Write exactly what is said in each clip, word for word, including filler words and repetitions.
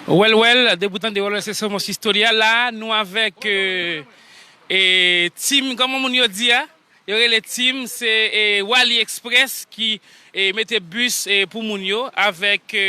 Well, well, depi w tande Well, well, se Somos Historia. La, nou avèk e, e, team, kòman moun yo di a? Yo rele team, se e, Wally Express ki e, mete bis e, pou moun yo avèk e,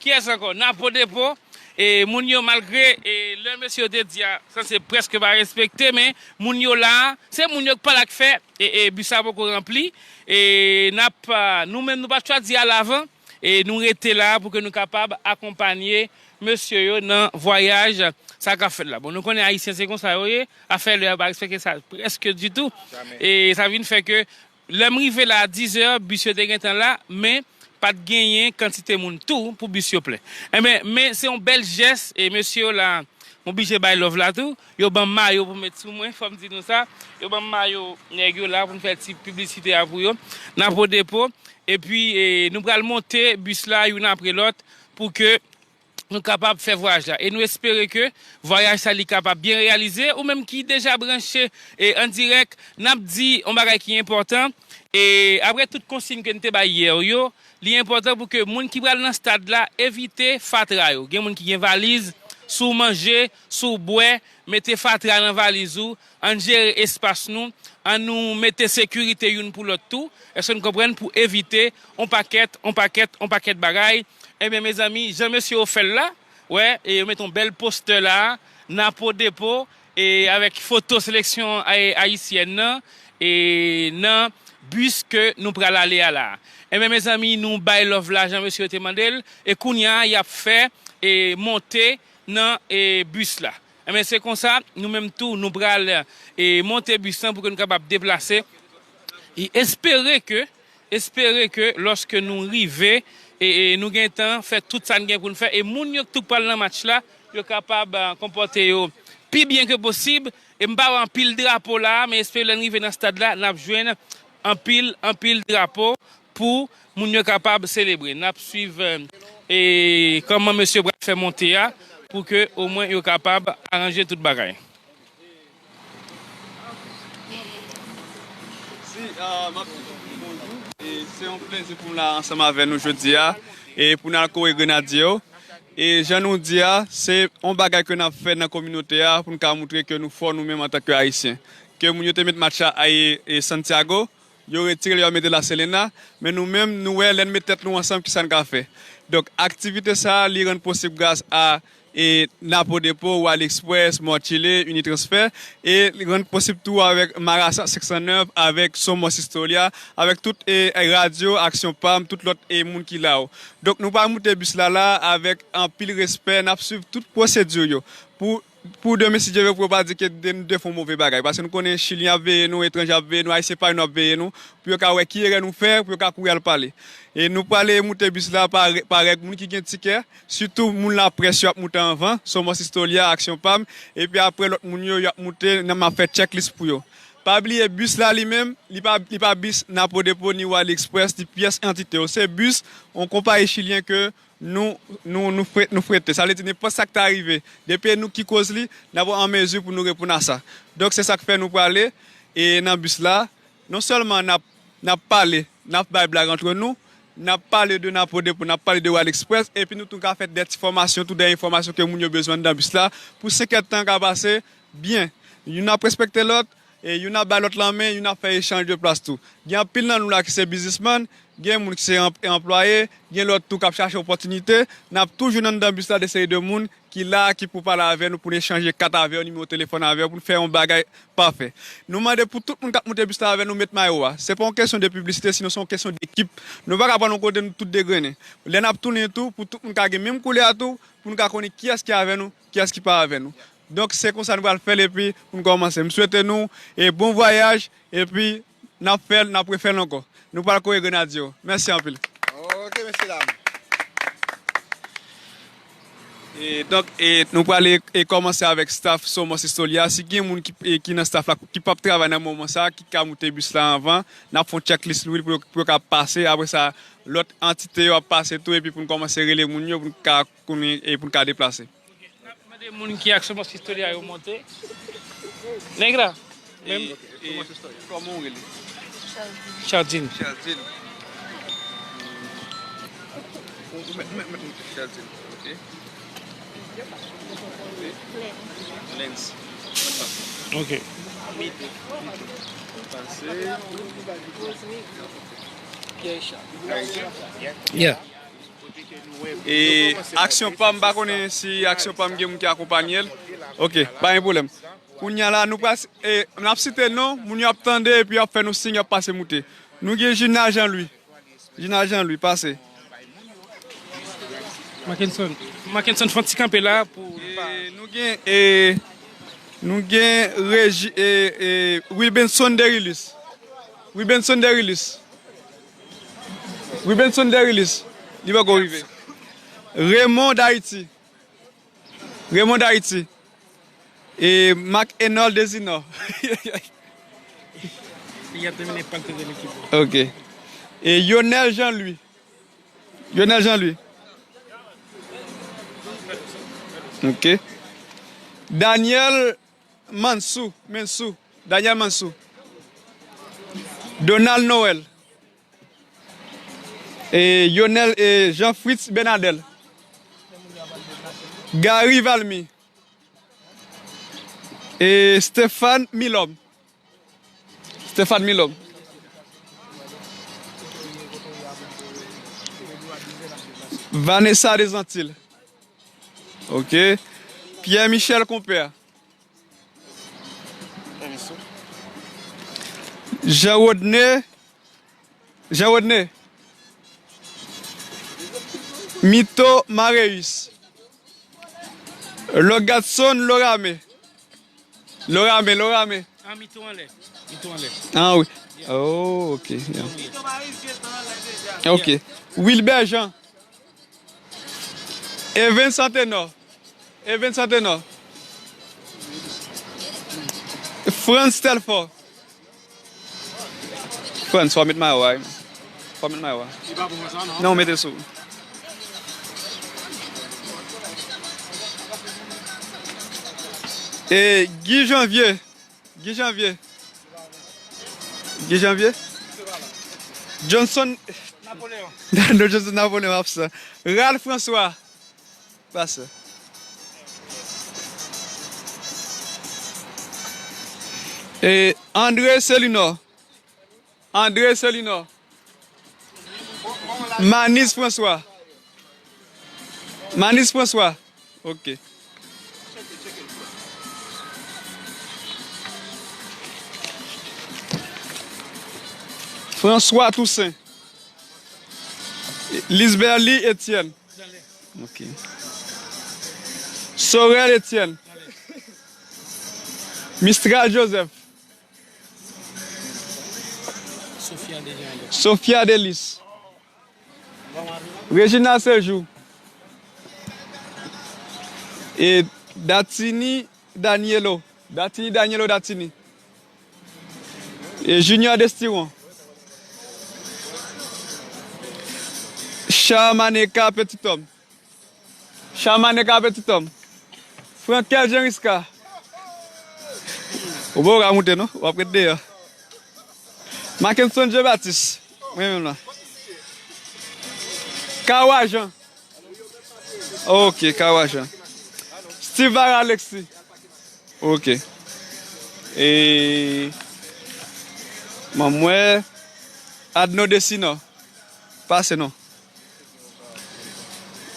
kiyès ankò? Napo Depo. E, moun yo, malgre e, lè mesye yo te di a, sa se prèske pa respekte, men moun yo la, se moun yo k pa la k fè e, e, bis la poko ranpli. E, n ap, a, nou menm, nou pa t chwazi al avan. E nou rete la pou ke nou kapab akonpanye mesye yo nan vwayaj sa k ap fèt la. Bon, nou konnen Ayisyen se konsa yo ye, afè lè a pa respekte sa prèske ditou. E sa vin fè ke lè m rive la a dizè, bis yo te gentan la, men pa t genyen kantite moun tou pou bis yo plen. Enben, men se yon bèl jès, e mesye yo la, m oblije bay love la tou. Yo ban m mayo pou met sou mwen, fò m di nou sa. Yo ban m mayo nèg yo la pou m fè ti piblisite a pou yo. Napo Depo. Epi, e, nou pral monte bis la youn apre lòt pou ke nou kapab fè vwayaj la. E nou espere ke vwayaj sa li kapab byen reyalize. Ou menm ki deja branche e an dirèk, n ap di yon bagay ki enpòtan. E apre tout konsiy ke n te bay yè yo, li enpòtan pou ke moun ki pral nan stad la evite fatra yo. Gen moun ki gen valiz, si w manje, si w bwè, mete fatra nan valiz ou, ann jere espas nou, ann nou mete sekirite youn pou lòt tou. Èske n konprann? Pou evite on pakèt, on pakèt, on pakèt bagay. Ebyen, mezanmi, jan mesye yo fè l la, wè, e yo mete on bèl postè la, Napo Depo, e avèk foto seleksyon ay-, ayisyèn nan, e nan bis ke nou pral ale a la. Ebyen, mezanmi, nou bay love la, jan mesye yo te mande l, e kounye a, y ap fè, e monte nan, e bis la. Enben, se konsa, nou menm tou, nou pral e, monte bis lan pou ke nou kapab deplase. E espere ke, espere ke lòske nou rive, e, e nou gentan fè tout sa n gen pou n fè. E moun yo k tou pral nan match la, yo kapab a, konpòte yo pi byen ke posib. E m pa wè anpil drapo la, men espere lè n rive nan stad la, n ap jwenn anpil, anpil drapo pou moun yo kapab selebre. N ap swiv e, kòman mesye pral fè monte a pou ke omwen yo kapab aranje tout bagay. Si, ah, m ap di tout moun bonjou. E se yon plezi pou m la ansanm avè nou jodi a e pou n al kore grenadye yo. E jan nou di a, se yon bagay ke n ap fè nan kominote a pou n ka moutre ke nou fò nou menm antanke Ayisyen. Ke moun yo te met match la a e, e Santiago, yo retire l, yo mete La Serena, men nou menm, nou wè lè n met tèt nou ansanm, kisa n ka fè. Donk, aktivite sa a, li rann posib gras a e Napo Depo, Wally Express, Mò Chile, Unitransfer, e li rann posib tou avèk Marasa senk san nèf, avèk Somos Historia, avèk tout e radyo, Aksyon Pam, tout lòt e moun ki la yo. Donk, nou pral moute bis la la avèk anpil respè, n ap swiv tout pwosedi yo. Pou pou demen, si Dye vle, pou yo pa di ke de, nou te fè yon move bagay. Paske nou konnen Chilyen ap veye nou, etranje ap veye nou, Ayisyen pa yo ap veye nou, pou yo ka wè ki erè nou fè, pou yo ka kouri al pale. E nou prale moute bis la pa, pa règ moun ki gen tikè, sitou moun laprès yo ap moute anvan, Somos Historia, Aksyon Pam, epi apre lòt moun yo, y ap moute, nan m ap fè checklist pou yo. Pa bliye bis la li menm, li pa, li pa bis Napo Depo ni Wally Express, ni pyès antite yo. Se bis yon konpayi chilyen ke nou, nou, nou fre-, nou frete. Sa vle di nenpòt sa k ta rive, depi e nou ki koz li, n ap an mezi pou nou reponn a sa. Donk, se sa k fè nou prale e nan bis la. Non sèlman n ap, n ap pale, n ap bay blag antre nou, n ap pale de Napo Depo, n ap pale de Wally Express, epi nou tou ka fè de ti fòmasyon, tou de enfòmasyon ke moun yo bezwen anndan bis la, pou senk èdtan ka pase byen. Youn ap respekte lòt, e youn ap bay lòt lanmen, youn ap fè echanj de plas tou. Gen anpil nan nou la ki se biznismann, gen moun ki se anp-, anplwaye, gen lòt tou k ap chache opòtinite. N ap toujou anndan bis la de seri de moun ki la, ki pou pale avè nou, pou n echanje kat avè yo, nimewo telefòn avè yo, pou n fè yon bagay pafè. Nou mande pou tout moun k ap moute bis la avè nou met mayo a. Se pa yon kesyon de piblisite, sinon se yon kesyon dekip. Nou pa ka pran yon kote nou tout degrennen. Lè n ap tounen tou, pou tout moun ka gen menm koulè a tou, pou nou ka konnen kiyès ki avè nou, kiyès ki pa avè nou. Donk, se konsa nou pral fè l epi pou n kòmanse. M swete nou e bon vwayaj epi n ap fè l, n ap refè l ankò. Nou pral kore grenadye yo. Mèsi anpil. Ok, mesye dam. E donk, e nou pral e, e kòmanse avèk staff Somos Historia. Si gen moun ki, e, ki nan staff la, ki p ap travay nan moman sa, ki ka moute bis la anvan, n ap fè yon checklist pou yo, pou yo ka pase. Apre sa, lòt antite yo ap pase tou, epi pou n kòmanse rele moun yo, pou n ka konnen, e pou n ka deplase. N ap mande moun ki ak Somos Historia yo monte. Nèg la. E, e, kòman w rele? Chardine. Chardine. Ou, ou mèt, ou mèt, mèt monte Chardine. Ok. Lens. Ok. Yeah. E aksyon pa m, m pa konnen si aksyon pa m gen moun ki akonpanye l. Ok, pa gen pwoblèm. Kounye a la, nou pral, e, n ap site non, moun yo ap tande epi y ap fè nou siy, y ap pase moute. Nou gen Jina Jean Louis. Jina Jean Louis, pase. Mackenson. Mackenson, fè yon ti kanpe la pou. E, nou gen, e, nou gen Regi, e, e, Wilbenson Derilus. Wilbenson Derilus. Wilbenson Derilus. Li poko rive. Raymond Haïti. Raymond Haïti. E Marc Enol Desinor. Li ap termine pa l te ekip. Ok. E Yonel Jean Louis. Yonel Jean Louis. Ok. Daniel Mansou. Mansou. Daniel Mansou. Donald Noël. E Yonel, e Jean Fritz Bernadel. Gary Valmy. E Stéphane Milhomme. Stéphane Milhomme. Vanessa Desantil. Ok. Pierre Michel Compère. Jean Rodney. Jean Rodney. Mito Mareus. Logatson Lorame. Lorame, Lorame. Ah, Mito anlè. Mito anlè. Ah wi. Oh, ok. Yeah. Ok. Wilbert Jean. Evens Antenor. Evens Antenor. Frantz Telfort. Frantz, fò w met mayo a, wi. Fò w met mayo a. Non, mete sou. E Guy Janvier. Guy Janvier. Guy Janvier. Johnson. Napoléon. Non, Johnson Napoléon absan. Ralph François. Pase. E André Selinor. André Selinor. Manis François. Manis François. Ok. François Toussaint. Lisberly Etienne. Ok. Sorel Etienne. Mistral Joseph. Sophia Delis. Reginald Sejour. E Datini Danielo. Datini Danielo Datini. E Junior Destiron. Charmaneka Petit Homme. Charmaneka Petit Homme. Frankel Jean Risca. Ou pa ka moute non, w ap ret deyò. Mackenson Jean Baptiste. Mwen menm la. Kawa Jean. Ok, Kawa Jean. Steve Vara Alexis. Ok. E manm mwen Adno Desino. Pase non.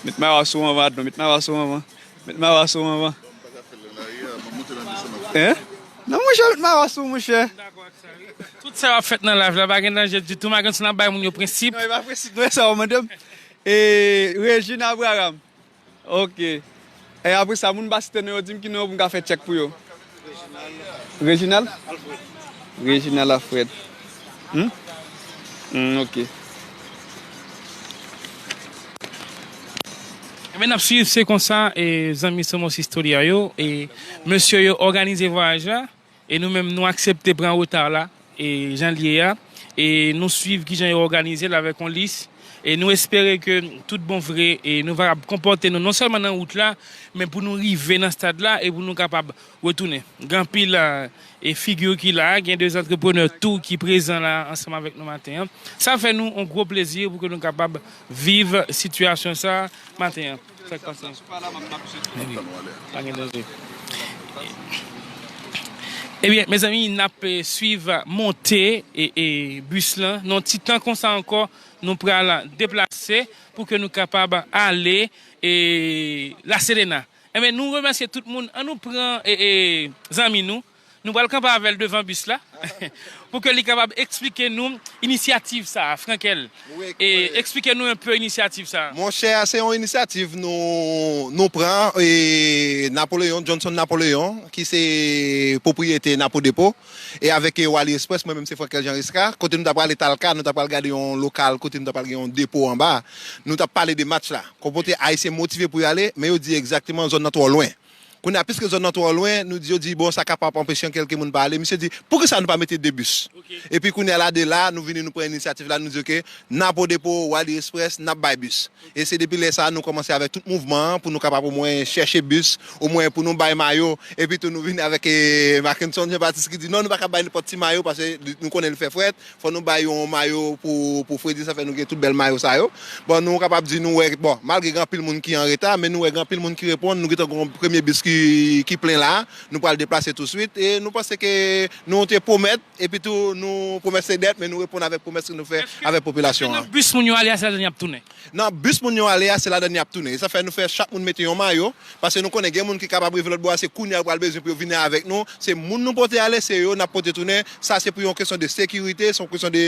Met mayo a sou anvan, Adno. Met mayo a sou anvan. Met mayo a sou anvan. Hein? Non, monchè, met mayo a sou, monchè. Tout sa w ap fèt nan live la, pa gen danje ditou. Mackenson ap bay moun yo prensip. Non, e pa prensip, non, e sa w mande m. E Regine Abraham. Ok. E apre sa, moun pa site non yo, di m ki non yo pou m ka fè tchèk pou yo. Reginald? Reginald Alfred. Hmm? Hmm, ok. Ebyen, n ap swiv, se konsa, e zanmi Somos Historia yo, e mesye yo òganize vwayaj la. E nou menm, nou aksepte pran reta la, e jan l ye a. E nou swiv kijan yo òganize l avèk yon lis. E nou espere ke tout bon vre, e nou va konpòte nou non sèlman nan wout la, men pou nou rive nan stad la e pou nou kapab retounen. Gen anpil, e, figi ki la, gen de antreprenè tou ki prezan la ansanm avèk nou maten an. Sa fè nou yon gwo plezi pou ke nou kapab viv sitiyasyon sa maten an. Sa k pase? Ebyen, pa gen danje. Ebyen, mezanmi, n ap, eh, swiv monte, eh, eh, bis lan. Nan ti tan konsa ankò, nou pral deplase pou ke nou kapab ale, eh, La Serena. Ebyen, nou remèsye tout moun. Ann nou pran, eh, eh, zanmi nou. Nou pral kanpe avè l devan bis la pou ke li kapab eksplike nou inisyativ sa a, Frankel. Wi, e eksplike nou enpe inisyativ sa a. Monchè, se yon inisyativ nou, nou pran, e Napoleon, Johnson Napoleon, ki se pwopriyete Napo Depo, e avèk, e, Wally Express, mwen menm se Frankel Jean Risca, kote nou ta prale Talca, nou ta pral gade yon lokal kote nou ta pral gen yon depo anba. Nou t ap pale de match la. Konprann, ayisyen motive pou y ale, men yo di egzakteman zòn nan twò lwen. Kounye a, piske zòn nan twò lwen, nou di, yo di, bon, sa kapab anpeche kèlke moun pa ale. Misye di, poukisa nou pa mete de bis? Epi kounye a la, de la, nou vini, nou pran inisyativ la, nou di, oke, Napo Depo, Wally Express, n ap bay bis. E se depi lè sa a, nou kòmanse avèk tout mouvman an pou nou kapab omwen chèche bis, omwen pou nou bay mayo. Epi tou, nou vini avèk, e, Mackenson Jean Baptiste ki di, non, nou pa ka bay nenpòt ti mayo, paske nou konnen li fè frèt. Fò nou bay yon mayo pou, pou Fredi, sa fè nou gen tout bèl mayo sa yo. Bon, nou kapab di nou wè, bon, malgre gen anpil moun ki an reta, men nou wè gen anpil moun ki reponn, nou gentan gen yon premye bis ki, ki plen la, nou pral deplase touswit, e nou panse ke nou te pwomèt, epi tou nou pwomèt se dèt, men nou reponn avèk pwomès ke nou fè avèk popilasyon an. Nan bis moun yo ale a, se ladan y ap tounen? Nan bis moun yo ale a, se ladan y ap tounen. E sa fè nou fè chak moun mete yon mayo, paske nou konnen gen moun ki kapab rive lòt bò a, se kounye a yo pral bezwen pou yo vini avèk nou. Se moun nou pote ale, se yo n ap pote tounen. Sa se pou yon kesyon de sekirite, se yon kesyon de,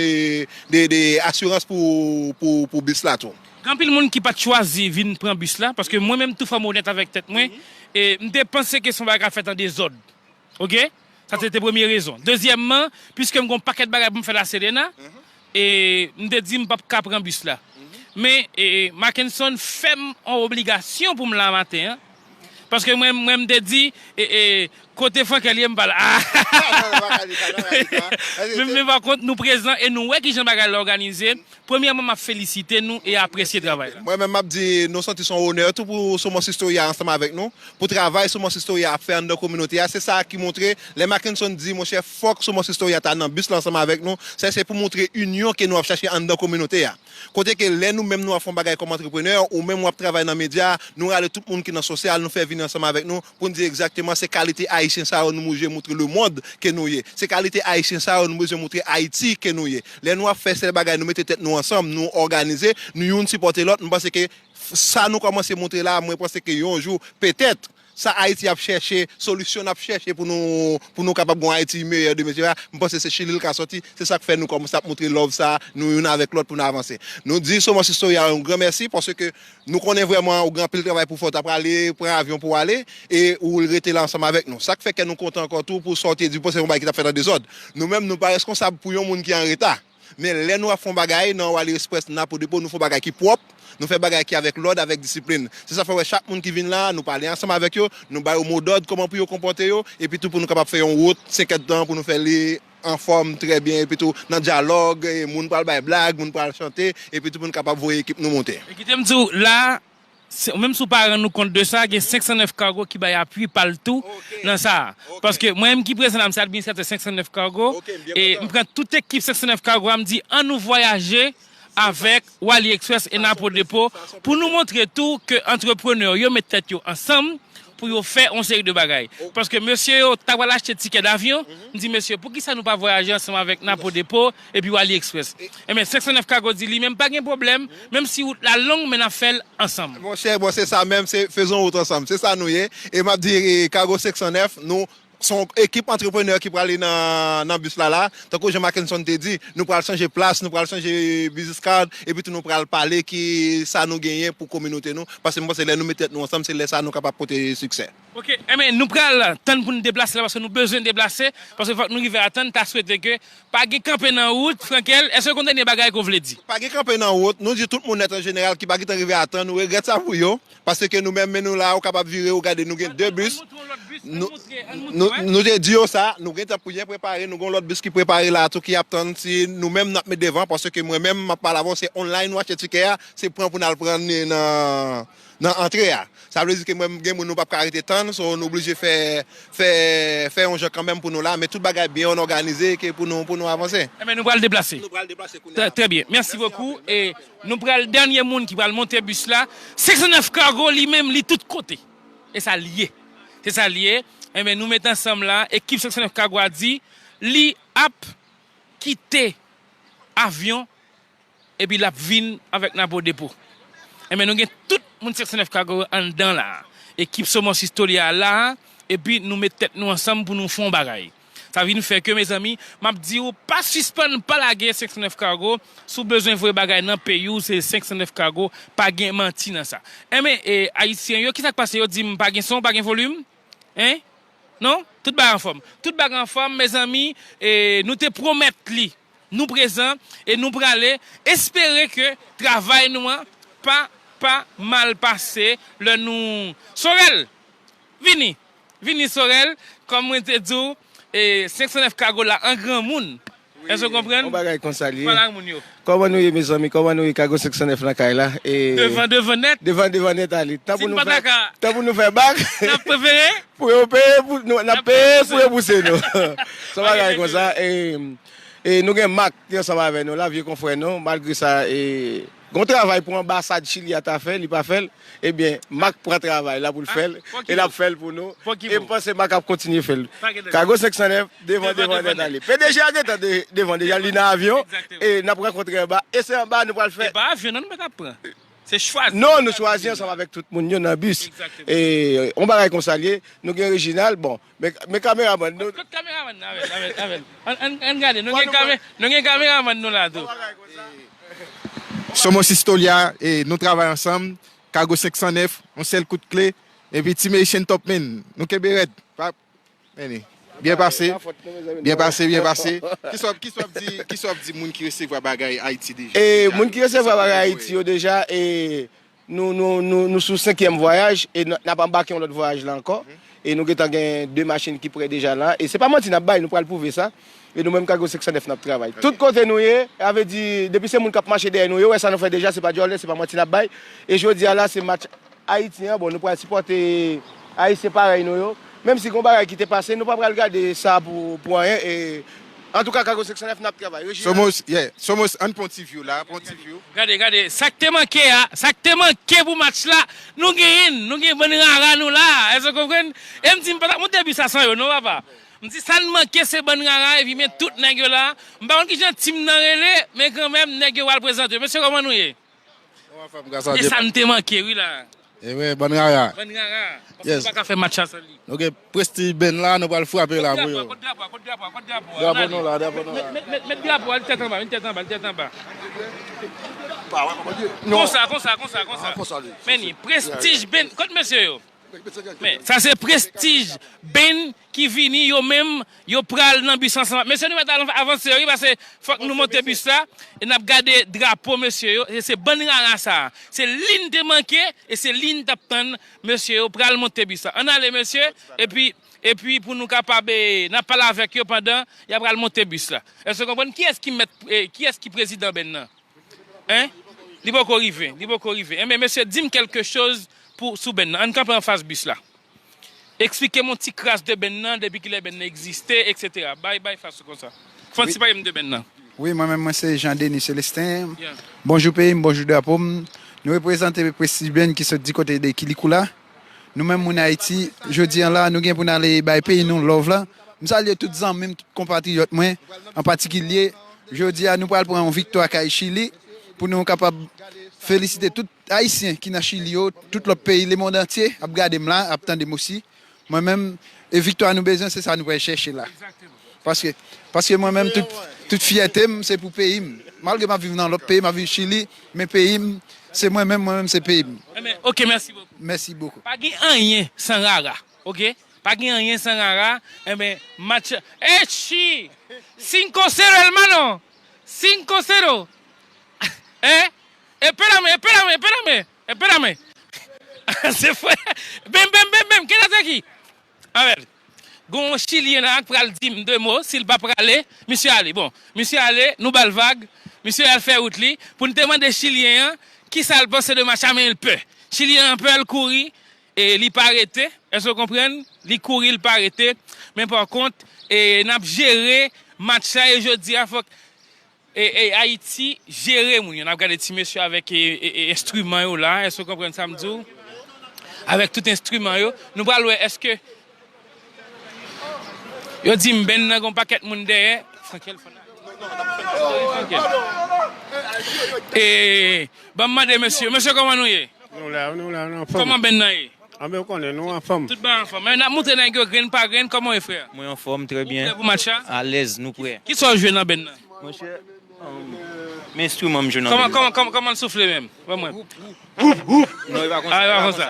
de, de asirans pou, pou, pou bis la tou. Gen anpil moun ki pa t chwazi vin pran bis la, paske mwen menm tou fò m onèt avèk tèt mwen, e m te panse ke se yon bagay k ap fèt an dezòd. Oke? Sa se te premye rezon. Dezyèmman, piske m gen yon pakèt bagay pou m fè La Serena, e m te di m p ap ka pran bis la. Men, e, Mackenson fè m yon obligasyon pou m la maten an. Paske mwen, mwen m te di, e, e, kote Frankel ye, m pa la. Men, men pa kont, nou prezan e nou wè kijan bagay la òganize. Premyèman, m ap felisite nou e apresye travay la. Mwen menm, m ap di, nou santi se yon onè tou pou Somos Historia ansanm avèk nou, pou travay Somos Historia ap fè anndan kominote a. Se sa ki montre, lè Mackenson di, monchè, fòk Somos Historia ta nan bis la ansanm avèk nou, sa se pou montre inyon ke nou ap chache anndan kominote a. Kote ke lè nou menm nou ap fè yon bagay kòm antreprenè, ou menm w ap travay nan medya, nou rale tout moun ki nan sosyal, nou fè vini ansanm avèk nou, pou n di egzakteman se kalite ayisyen sa yo nou bezwen montre lemonn ke nou ye. Se kalite ayisyen sa yo nou bezwen montre Ayiti ke nou ye. Lè nou ap fè sèl bagay, nou mete tèt nou ansanm, nou òganize, nou youn sipòte lòt, m panse ke f-, sa nou kòmanse montre la, mwen panse ke yon jou, petèt, sa Ayiti ap chèche, solisyon n ap chèche pou nou, pou nou kapab gen yon Ayiti meyè demen, m panse se Chili l ka sòti. Se sa k fè nou kòmanse ap montre love sa, nou youn avèk lòt pou n avanse. Nou di Somos Historia yon gran mèsi, paske nou konnen vrèman ou gen anpil travay pou fè, w ta prale pran avyon pou w ale, e ou rete la ansanm avèk nou. Sa k fè kè nou kontan ankò tou pou sa w te di, w panse se yon bagay ki t ap fèt an dezòd. Nou menm, nou pa reskonsab pou yon moun ki an reta. Men lè nou ap fè yon bagay nan Wally Express, nan Napo Depo, nou fè yon bagay ki pwòp, nou fè bagay ki avèk lòd, avèk disiplin. Se sa fè w wè chak moun ki vin la, nou pale ansanm avèk yo, nou ba yo modòd kòman pou yo konpòte yo, epi tou pou nou kapab fè yon wout senk èdtan pou nou fè li anfòm, trè byen, epi tou nan dyalòg, e moun pral bay blag, moun pral chante, epi tou pou nou kapab voye ekip nou monte. E kite m di w, la, se, menm si w pa rann ou kont de sa, gen senk san nèf Cargo ki bay apui pa l tou nan sa a. Paske mwen menm ki prezan la, m se administratè senk san nèf Cargo, e m pran tout ekip senk san nèf Cargo a, m di, ann nou vwayaje avèk Wally Express e Napo Depo pou nou montre tou ke antreprenè yo met tèt yo ansanm pou yo fè yon seri de bagay. Paske mesye yo ta pral achte tikè davyon, m di, mesye, poukisa nou pa vwayaje ansanm avèk Napo Depo epi Wally Express? Enben, senk san nèf Cargo di li menm pa gen pwoblèm, menm si wout la long, men n ap fè l ansanm. Monchè, bon, se sa menm, se faisons route ensemble. Se sa nou ye. E m ap di, e, Cargo senk san nèf, nou, se yon ekip antreprenè ki prale nan, nan bis la la. Tankou jan Mackenson te di, nou pral chanje plas, nou pral chanje business card, epi tou nou pral pale ki sa nou genyen pou kominote nou. Paske m panse lè nou met tèt nou ansanm, se lè sa nou kapab pote siksè. Oke, enben, nou pral tann pou n deplase la, paske nou bezwen deplase, paske fòk nou rive atann, ta swete ke pa gen kanpe nan wout, Frankel, èske w konn dènye bagay ke w vle di? Pa gen kanpe nan wout, nou di tout moun nèt an jeneral ki pa gentan rive atann, nou regrèt sa pou yo. Paske nou menm, men nou la, ou kapab vire, ou gade, nou gen de bis. Nou, nou, nou te di yo sa, nou gentan byen prepare, nou gen yon lòt bis ki prepare la tou ki ap tann si nou menm n ap met devan, paske mwen menm, m ap pale avè w, se online nou achte tikè a, se pran pou n al pran li nan, nan antre a. Sa vle di ke mwen, gen moun nou p ap ka rete tann, so nou oblije fè, fè, fè yon jan kanmenm pou nou la, men tout bagay byen òganize ke pou nou, pou nou avanse. Enben, nou pral deplase. Nou pral deplase kounye a. Trè, trè byen. Mèsi bokou. E nou pral, dènye moun ki pral monte bis la, senk san nèf Cargo li menm, li tout kote. E sa l ye. Se sa l ye. Enben, nou met ansanm la, ekip senk san nèf Cargo a di, li ap kite avyon, epi l ap vin avèk Napo Depo. Enben, nou gen tout moun senk san nèf Cargo anndan la. Ekip Somos Historia la, epi nou met tèt nou ansanm pou nou fè yon bagay. Sa vin fè ke, mezanmi, m ap di w, pa sispann pa lage senk san nèf Cargo. Si w bezwen voye bagay nan peyi w, se senk san nèf Cargo, pa gen manti nan sa. Enben, e, Ayisyen yo, kisa k pase? Yo di m pa gen son, pa gen volim? Hein? Non? Tout bagay anfòm. Tout bagay anfòm, mezanmi, e, nou te pwomèt li. Nou prezan e nou prale. Espere ke travay nou an pa, pa mal pase lè nou, Sorel, vini. Vini, Sorel. Kòm mwen te di w, e, senk san nèf Cargo la an granmoun. Èske w konprann? Yon bagay konsa li ye. Pale ak moun yo. Kòman nou ye, mezanmi? Kòman nou ye? Cargo senk san nèf nan kay la. E devan, devan nèt. Devan, devan nèt ale. Tan pou nou fè, tan pou nou fè bak. N ap prefere. Pou yo peye, pou nou, n ap peye pou yo pouse nou. Se yon bagay konsa. E, e nou gen Mak ki ansanm avè nou la, vye konfrè nou. Malgre sa, e, gen yon travay pou anbasad Chili a ta fè, li pa fè l. Ebyen, Mak pran travay la pou l fè l, e l ap fè l pou nou. E m panse Mak ap kontinye fè l. Cargo senk san nèf, devan, devan nèt ale. P D G a gentan de-, devan deja, li nan avyon, e n ap rankontre anba. E se anba nou pral fè. E pa avyon non nou mèt ap pran. Se chwazi. Non, nou chwazi ansanm avèk tout moun yo nan bis. E yon bagay konsa l ye, nou gen Reginald, bon, men, men kameramann nou. Kot kameramann nan? Avèl, avèl, avèl. Ann, ann, ann gade, nou gen kame-, nou gen kameramann nou la tou. Somos Historia, e nou travay ansanm, Cargo senk san nèf, yon sèl kout kle, epi Team Haitian Top Men, nou kenbe rèd. Pa, men, byen pase, byen pase, byen pase. Kisa w, kisa w ap di, kisa w ap di moun ki resevwa bagay Ayiti deja? E moun ki resevwa bagay Ayiti yo deja, e nou, nou, nou, nou sou senkyèm vwayaj, e n, n ap anbake yon lòt vwayaj la ankò. E nou gentan gen de machin ki prè deja la. E se pa manti n ap bay, nou pral pwouve sa. E nou menm Cargo senk san nèf n ap travay. Tout kote nou ye, sa vle di, depi se moun k ap mache dèyè nou, yo wè sa nou fè deja, se pa djòlè, se pa manti n ap bay. E jodi a la, se match Ayiti an, bon, nou pral sipòte Ayisyen parèy nou yo. Menm si gon bagay ki te pase, nou pa pral gade sa pou, pou anyen. E, antouka, Cargo senk san nèf, n ap travay. Reginald. Somos, yeah. Somos, ann pran ti view la, pran ti view. Gade, gade, sa k te manke a, sa k te manke pou match la, nou genyen l, nou gen bann rara nou la, èske w konprann? E m di, m pa t ap monte bis la san yo, non, papa. M di, sa n manke, se bann rara, epi men tout nèg yo la. M pa konn kijan team nan rele, men kanmenm, nèg yo pral prezante. Mesye, kòman nou ye? E sa n te manke, wi, la. E wi, bann rara. Bann rara. Paske nou pa ka fè match la san li. Nou gen Prestige Band la, nou pral frape la pou yo. Kot drapo a, kot drapo a, kot drapo a, kot drapo a? Drapo nou la, drapo nou la. Met, met, met drapo a, li tèt anba, li tèt anba, li tèt anba. Konsa, konsa, konsa, konsa. Men ni, Prestige Band, kot mesye yo? Men, sa se Prestige Band ki vini, yo menm, yo pral nan bis ansanm. Mesye, nou mèt al avanse, wi, paske fòk nou monte bis la, e n ap gade drapo, mesye yo. E se bann rara sa. Se li n te manke, e se li n t ap tann, mesye yo pral monte bis la. Ann ale, mesye, epi, epi pou nou kapab, e, n ap pale avèk yo pandan y ap pral monte bis la. Èske w konprann? Kiyès ki mèt, e, kiyès ki prezidan band nan? Hein? Li poko rive, li poko rive. Enben, mesye, di m kèlke choz pou, sou band nan. Ann kanpe anfas bis la. Eksplike m yon ti kras de band nan, depi kilè band nan egziste, etsetera. Bay, bay fas ou konsa. Fè yon ti pale m de band nan. Wi, mwen menm, mwen se Jean Denis Célestin. Yeah. Bonjou peyi m, bonjou drapo m. Nou reprezante Prestige Band ki sot di kote de Kilikula. Nou menm moun Ayiti, jodi a la, nou gen pou n ale bay peyi nou love la. M salye tout zanmi m, tout konpatriyòt mwen, an patikilye, jodi a nou pral pran yon viktwa kay Chili, pou nou kapab felisite tout Ayisyen ki nan Chili yo, tout lòt peyi, lemonn antye ap gade m la, ap tande m osi. Mwen menm, e viktwa nou bezwen, se sa nou pral chèche la. Paske, paske mwen menm, tout, tout fyète m, se pou peyi m. Malgre m ap viv nan lòt peyi, m ap viv Chili, men peyi m, se mwen menm, mwen menm, se peyi m. Enben, ok, mèsi bokou. Mèsi bokou. Pa gen anyen san rara, ok? Pa gen anyen san rara. Enben, match, echi! Cinco cero, hermano! Cinco cero! Eh? Espérame, espérame, espérame, espérame. Se frè. Bem, bem, bem, bem. Quédate aquí. Anvèl, gon Chilyen la k pral di m de mo, si l pa prale, misye ale. Bon, misye ale, nou ba l vag, misye al fè wout li, pou n te mande Chilyen an, kisa l panse de match la, men l pè. Chilyen an pè, l kouri, e li pa rete, èske w konprann? Li kouri, l pa rete, men pa kont, e n ap jere match la, e jodi a, fòk e, e Ayiti jere moun yo. N ap gade ti mesye avèk e, e, e, enstriman yo la. Èske w konprann sa m di w? Avèk tout enstriman yo. Nou pral wè èske yo di m benn nan gon pakèt moun dèyè. Trankil, fò n ale. Trankil. E, ban m mande mesye. Mesye, kòman nou ye? Nou la, nou la, nou anfòm. Kòman benn nan ye? Anben, ou konnen, nou anfòm. Tout bagay anfòm. Men n ap montre nèg yo grenn pa grenn. Kòman w ye, frè? Mwen anfòm, trè byen. Ou prè pou match la? Alèz, nou prè. Kisa w jwe nan benn nan? Monchè, um, men enstriman m jwe nan benn nan. Kòman, kòman, kòman, kòman l soufle menm? Ban mwen. Non, e pa konsa. Ah, e pa konsa.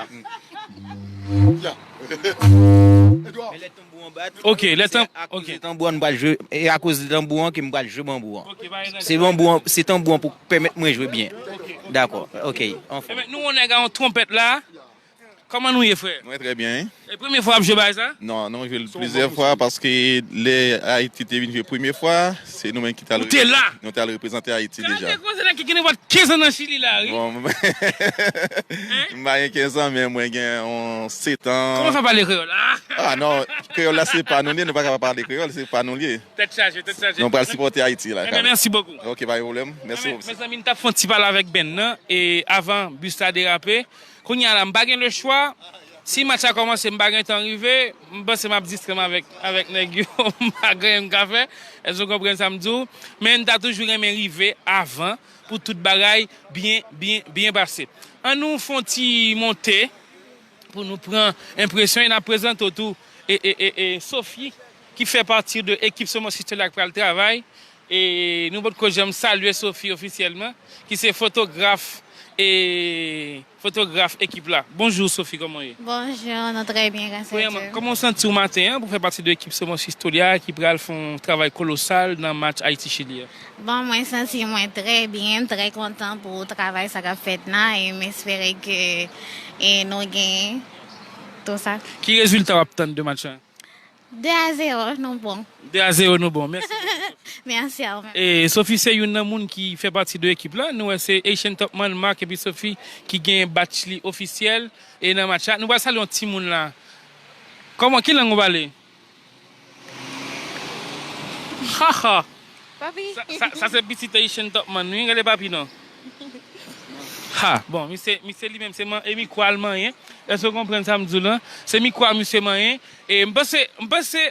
Men lè tanbou an bat, ok, lè tanbou, ok, se akoz de tanbou an, m pral jwe, e akoz de tanbou an ke m pral jwe banbou an. Ok, pa gen. Se banbou an, se tanbou an pou pèmèt mwen jwe byen. Ok. Dakò, ok, anfòm. Ebyen, nou wè yon nèg ak yon twonpèt la. Kòman nou ye, frè? Mwen trè byen, wi. E premye fwa w ap jwe bagay sa? Non, nou jwe l plizyè fwa paske lè Ayiti te vin jwe premye fwa, se nou menm ki t al, ou te la? Nou t al reprezante Ayiti deja. Gade koze nèg ki gen nenpòt kenz an nan Chili la, wi. Bon, m pa gen kenz an, men mwen gen yon sèt an. Kòman w fè pale kreyòl la? Ah non, kreyòl la se pa nou li ye, nou pa ka pa pale kreyòl, se pa nou li ye. Tèt chaje, tèt chaje. Nou pral sipòte Ayiti la. Ebyen, mèsi bokou. Ok, pa gen pwoblèm. Mèsi bokou. Mezanmi, n t ap fè yon ti pale avèk band nan, e avan bis la derape. Kounye a la, m pa gen lechwa. Si match la kòmanse, m pa gen tan rive, m panse m ap distrè m avèk, avèk nèg yo, m pa gen anyen m ka fè. Èske w konprann sa m di w? Men n ta toujou renmen rive avan pou tout bagay byen, byen, byen pase. Ann nou fè yon ti monte pou nou pran enpresyon e n ap prezante w tou e, e, e, e Sophie ki fè pati de ekip Somo Sister la k pral travay. E nou potko janm salye Sophie ofisyèlman, ki se fotograf e fotograf ekip la. Bonjou Sophie, kòman w ye? Bonjou, nou trè byen, gras a Dye. Premyèman, kòman w santi w maten an pou fè pati de ekip Somo Sister la ki pral fè yon travay kolosal nan match Ayiti-Chili a? Bon, mwen santi mwen trè byen, m trè kontan pou travay sa k ap fèt la e m espere ke e nou genyen tou sa. Ki rezilta w ap tann de match la? De a zewo, nou bon. De a zewo, nou bon. Mèsi. Mèsi a ou menm. E Sophie se youn nan moun ki fè pati de ekip la. Nou wè se Haitian Top Man, Mark epi Sophie ki gen batch li ofisyèl e nan match la. Nou pral salye yon timoun la. Kòman, ki lang ou pale? Ha, ha. Papi. Sa, sa, sa se pitit Haitian Top Man, wi, rele papi non. Ha, bon, misye, misye li menm se man, e mikwo a l manyen. Èske w konprann sa m di w lan? Se mikwo a misye manyen. E m panse, m panse,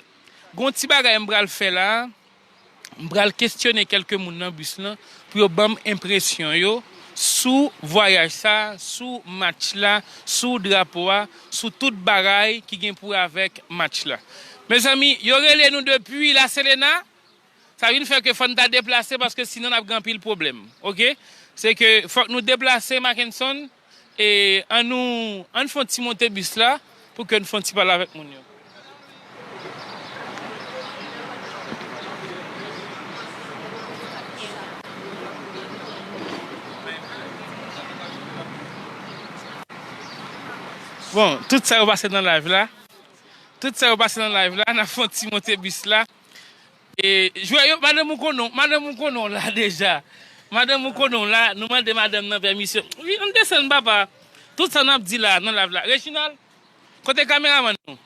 gon ti bagay m pral fè la. M pral kesyone kèlke moun nan bis lan pou yo ban m enpresyon yo sou vwayaj sa, sou match la, sou drapo a, sou tout bagay ki gen pou wè avèk match la. Mezanmi, yo rele nou depi La Selena. Sa vin fè ke fò n ta deplase paske sinon n ap gen anpil pwoblèm. Oke? Se ke fòk nou deplase, Mackenson, e ann nou, ann fè yon ti monte bis la pou ke n fè yon ti pale avèk moun yo. Bon, tout sa yo pase nan live la. Tout sa yo pase nan live la, n ap fè yon ti monte bis la. E, jwè yo, madanm ou konnen, madanm ou konnen w la deja. Madanm ou konnen w la, nou mande madanm nan pèmisyon. Wi, ann desann, papa. Tout sa n ap di la, nan live la. Reginald, kote kameramann nou?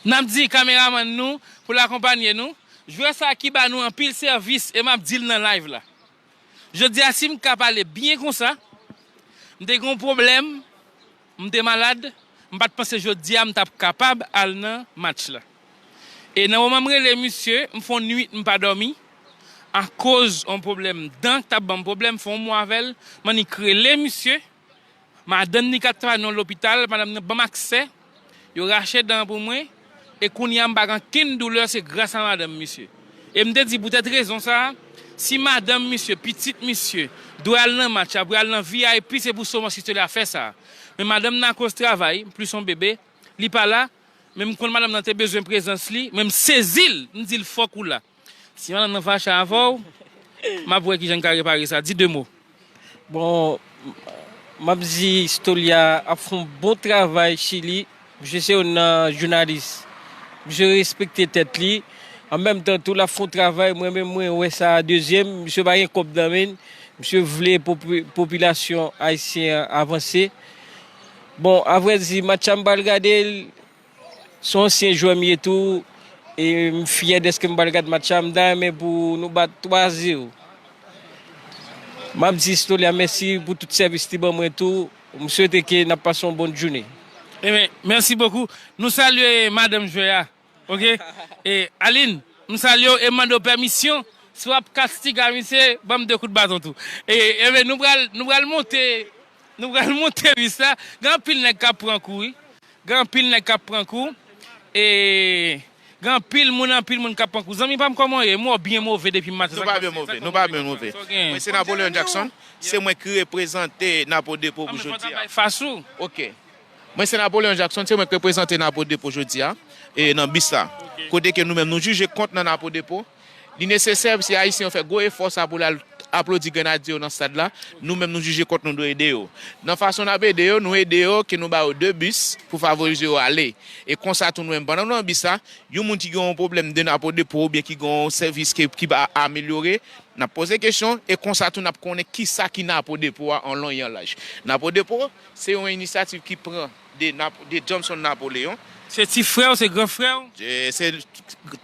N ap di kameramann nou pou l akonpanye nou. Jwè sa ki ba nou anpil sèvis, e m ap di l nan live la. Jodi a, si m ka pale byen konsa, m te gen yon pwoblèm, m te malad, m pa t panse jodi a m t ap kapab al nan match la. E nan moman m rele misye, m fè yon nuit m pa dòmi, akoz yon pwoblèm dan k t ap ban m pwoblèm, m fè yon mwa avè l, m annik rele misye, madanm ni k ap travay nan yon lopital, madanm nan ban m aksè, yo rache dan an pou mwen, e kounye a m pa gen ankenn doulè, se gras a madanm misye. E m te di poutèt rezon sa a, si madanm misye, pitit misye, dwe al nan match la, pou y al nan V I P, se pou Somo Sister la fè sa. Men madanm nan akoz travay, plis yon bebe, li pa la, men m konn madanm nan te bezwen prezans li, men m sezi l, m di l fòk ou la. Si madanm nan fache avè w, m ap wè kijan n ka repare sa. Di de mo. Bon, m ap di Stolia ap fè yon bon travay Chili. Misye se youn nan jounalis Misye respekte tèt li. An menm tan tou, l ap fè yon travay. Mwen menm, mwen wè sa dezyèm. Misye pa gen kòb nan men l. Misye vle popi-, popilasyon ayisyen an avanse. Bon, avrèdi, match la m pral gade l. Se yon ansyen jwè m ye tou. E m fyè dèske m pral gade match la. M ta renmen pou nou bat twa zewo. M ap di Stolia mèsi pou tout sèvis li ban mwen tou. M swete ke n ap pase yon bòn jounen. Ebyen, mèsi bokou. Nou salye madanm jwè a. Oke? E, Aline, m salye w e m mande w pèmisyon. Si w ap kastiga misye, ban m de kout baton tou. E, ebyen, nou pral, nou pral monte, nou pral monte bis la. Gen anpil nèg k ap pran kou, wi. Gen anpil nèg k ap pran kou. E, gen anpil moun, anpil moun k ap pran kou. Zanmi pa m, kòman w ye? M wè w byen move depi maten. Nou pa byen move, nou pa byen move. Mwen se Napoleon Jackson, se mwen ki reprezante Napo Depo pou jodi a. Fas ou? Oke. Mwen se Napoleon Jackson, se mwen k reprezante Napo Depo jodi a, e nan bis la. Kote ke nou menm nou jije kont nan Napo Depo. Li nesesè si Ayisyen yo fè gwo efò sa pou l al aplodi Grenadye yo nan stad la, nou menm nou jije kont nou dwe ede yo. Nan fason n ap ede yo, nou ede yo ke nou ba yo de bis pou favorize yo ale. E konsa tou nou menm, pandan nou nan bis la, yon moun ki gen yon pwoblèm de Napo Depo oubyen ki gen yon sèvis ke, ki pa amelyore, n ap poze kesyon e konsa tou n ap konnen kisa ki Napo Depo a an lon e an laj. Napo Depo, se yon inisyativ ki pran de, Nap-, de Johnson Napoléon. Se ti frè w, se gran frè w? E se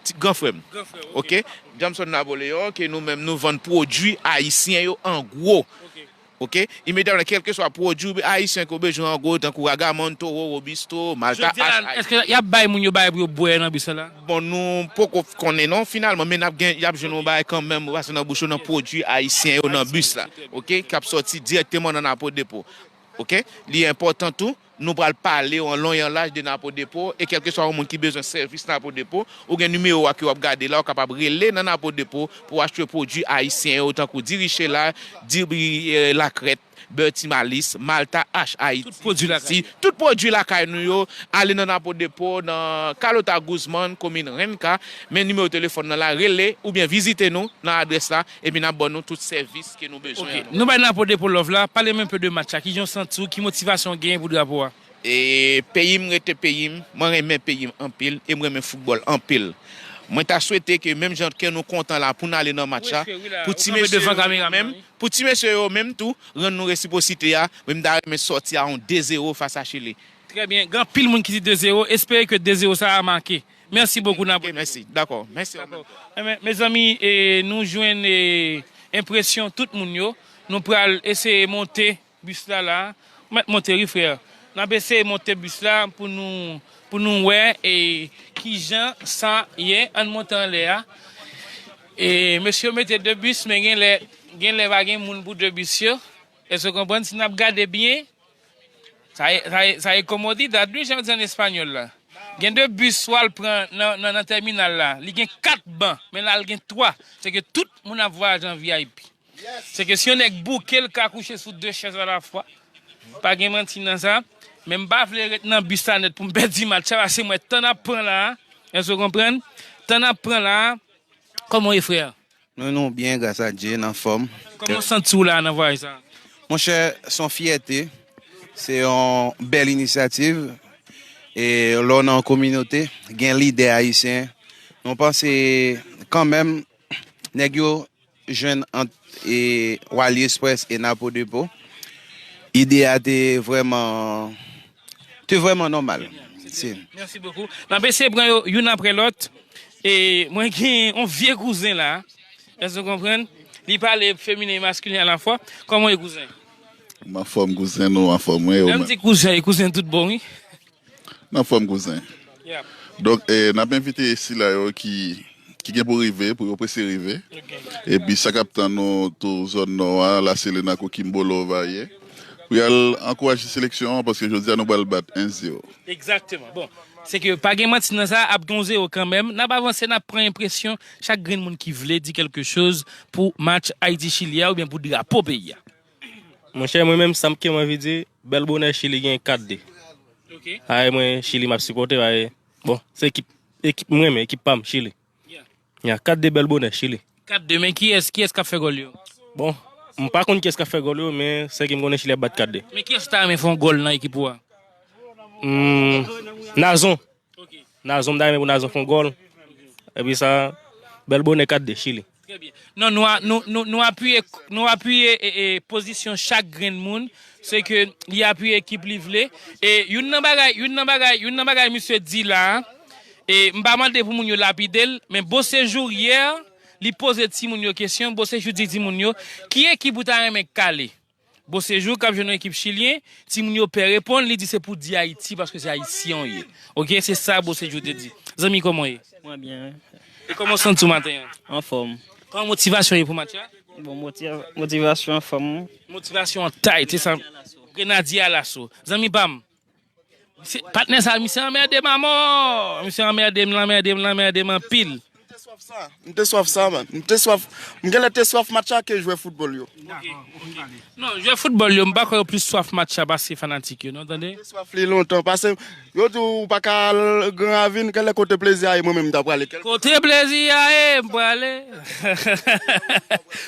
ti gran frè m. Gran frè w, oke. Oke? Johnson Napoléon, ke nou menm nou vann pwodui ayisyen yo an gwo. Oke. Oke? Imedyatman, kèlkeswa pwodui ayisyen ke w bezwen an gwo, tankou Ragamuffin, Toro, Robusto, Malta, Jodi a la, H I. Èske y ap bay moun yo bagay pou yo bwè nan bis la? Bon, nou poko konnen non, finalman, men n ap gen, y ap jwenn yon bagay kanmenm, pase nan bouch yo, nan pwodui ayisyen yo nan bis la. Oke? K ap sòti dirèkteman nan Napo Depo. Oke? Li enpòtan tou, nou pral pale w an lon e an laj de Napo Depo, e kèlkeswa yon moun ki bezwen sèvis Napo Depo, ou gen nimewo a ke w ap gade la, ou kapab rele nan Napo Depo pou w achte pwodui ayisyen yo, tankou diri Chela, diri, eh, Lakrèt, bè Ti Malis, Malta, H I T, tout pwodui lakay. Tout pwodui lakay nou yo, ale nan Napo Depo, nan Carlota Guzman, komin Renca, men nimewo telefòn nan la, rele oubyen vizite nou nan adrès la, epi n ap ban nou tout sèvis ke nou bezwen an. Nou bay Napo Depo love la, pale m enpe de match la, kijan w santi w, ki motivasyon w genyen pou drapo a? E peyi m rete peyi m, mwen renmen peyi m anpil, e m renmen foutbòl anpil. Mwen ta swete ke menm jan ke nou kontan la pou n ale nan match la, pou ti mesye yo menm, pou ti mesye yo menm tou, rann nou resipwosite a, men m ta renmen sòti a yon de zewo fas a Chili. Trè byen, gen anpil moun ki di de zewo, espere ke de zewo sa a make. Mèsi bokou, Napo. Mèsi, dakò. Mèsi. Dakò. Enben, mezanmi, e, nou jwenn, e, enpresyon tout moun yo. Nou pral eseye monte bis la la. Ou mèt monte wi, frè. N ap eseye monte bis la pou nou, pou nou wè, e, kijan sa ye. Ann monte anlè a. E, mesye yo mete de bis, men gen lè, gen lè pa gen moun pou de bis yo. Èske w konprann? Si n ap gade byen, sa e, sa e, sa e comodidad, wi, jan yo di an espanyòl la. Gen de bis w al pran nan, nan, nan tèminal la. Li gen kat ban, men la l gen twa. Se ke tout moun ap vwayaje an V I P. Se ke si yon nèg bouke, l ka kouche sou de chèz alafwa. Pa gen manti nan sa. Men m pa vle ret nan bis la nèt pou m pèdi match la, paske mwen tan n ap pran la a. Èske w konprann? Tan n ap pran la a. Kòman w ye, frè? Nou, nou byen, gras a Dye, n anfòm. Kòman w santi w la nan vwayaj sa a? Monchè, se yon fyète, se yon bèl inisyativ. E lè w nan yon kominote, gen lidè ayisyen. Nou panse kanmenm, nèg yo jwenn ant, e, Wally Express e Napo Depo. Ide a te vrèman, te vrèman nòmal. Se Mèsi bokou. N ap eseye pran yo youn apre lòt. E mwen gen yon vye kouzen la. Èske w konprann? Li pale feminen e maskilen alafwa. Kòman w ye, kouzen? M anfòm, kouzen, nou anfòm, wi, ou menm? Lè m di kouzen, e kouzen tout bon, wi. N anfòm, kouzen. Donk, e, n ap envite sila yo ki, ki gen pou rive, pou yo prese rive. Epi sa k ap tann nou tou zòn nò a, La Selena, Coquimbo, Lovaye, pou y al ankouraje seleksyon an, paske jodi a nou pral bat en zewo. Egzakteman. Bon, se ke pa gen manti nan sa, ap gen yon zewo kanmenm. N ap avanse, n ap pran enpresyon chak grenn moun ki vle di kèlke choz pou match Ayiti-Chili a oubyen pou drapo peyi a. Monchè, mwen menm, sa m, ke m anvi di, bèl bonè Chili gen kat de. Ay, mwen, Chili m ap sipòte, ay, bon, se ekip, ekip m renmen, ekip pa m, Chili. Ya, kat de bèl bonè, Chili. Kat de, men kiyès, kiyès k ap fè gòl yo? Bon, m pa konn kiyès k ap fè gòl yo, men se ke m konnen Chili ap bat kat de. Men kiyès ou ta renmen fè yon gòl nan ekip ou a? Hmm, Nazon. Nazon, m ta renmen pou Nazon fè yon gòl. Epi sa, bèl bonè kat de, Chili. Trè byen. Non, nou, a- nou, nou, nou apiye, nou apiye e, e, pozisyon chak grenn moun. Se ke li apiye ekip li vle. E youn nan bagay, youn nan bagay, youn nan bagay misye di la, e m pa mande pou moun yo lapide l, men Beauséjour yè, li poze timoun yo kesyon, Beauséjour di timoun yo, ki ekip ou ta renmen kale? Beauséjour k ap jwe nan ekip chilyen, timoun yo pè reponn, li di se pou di Ayiti paske se ayisyen w ye. Oke, se sa Beauséjour te di. Zanmi, kòman w ye? Mwen byen, wi. E kòman w santi w maten an? Anfòm. Kòman motivasyon ye pou match la? Bon, motiv- motivasyon anfòm, wi. Motivasyon an tay, se sa. Grenadye alaso. Zanmi pa m, Misye, patnè sa, misye anmède m amò. Misye anmède m, l anmède m, l anmède m anpil. M te swaf sa, m te swaf sa, man. M te swaf, m genlè te swaf match la ke jwè foutbòl yo. Ok, ok. Non, jwè foutbòl yo, m pa kwè yo plis swaf match la pase fanatik yo, non, tande? M te swaf li lontan, pase yo di w pa ka al Gran Ravin, genlè kote plezi a ye, mwen menm m ta prale. Kote plezi a ye, m prale.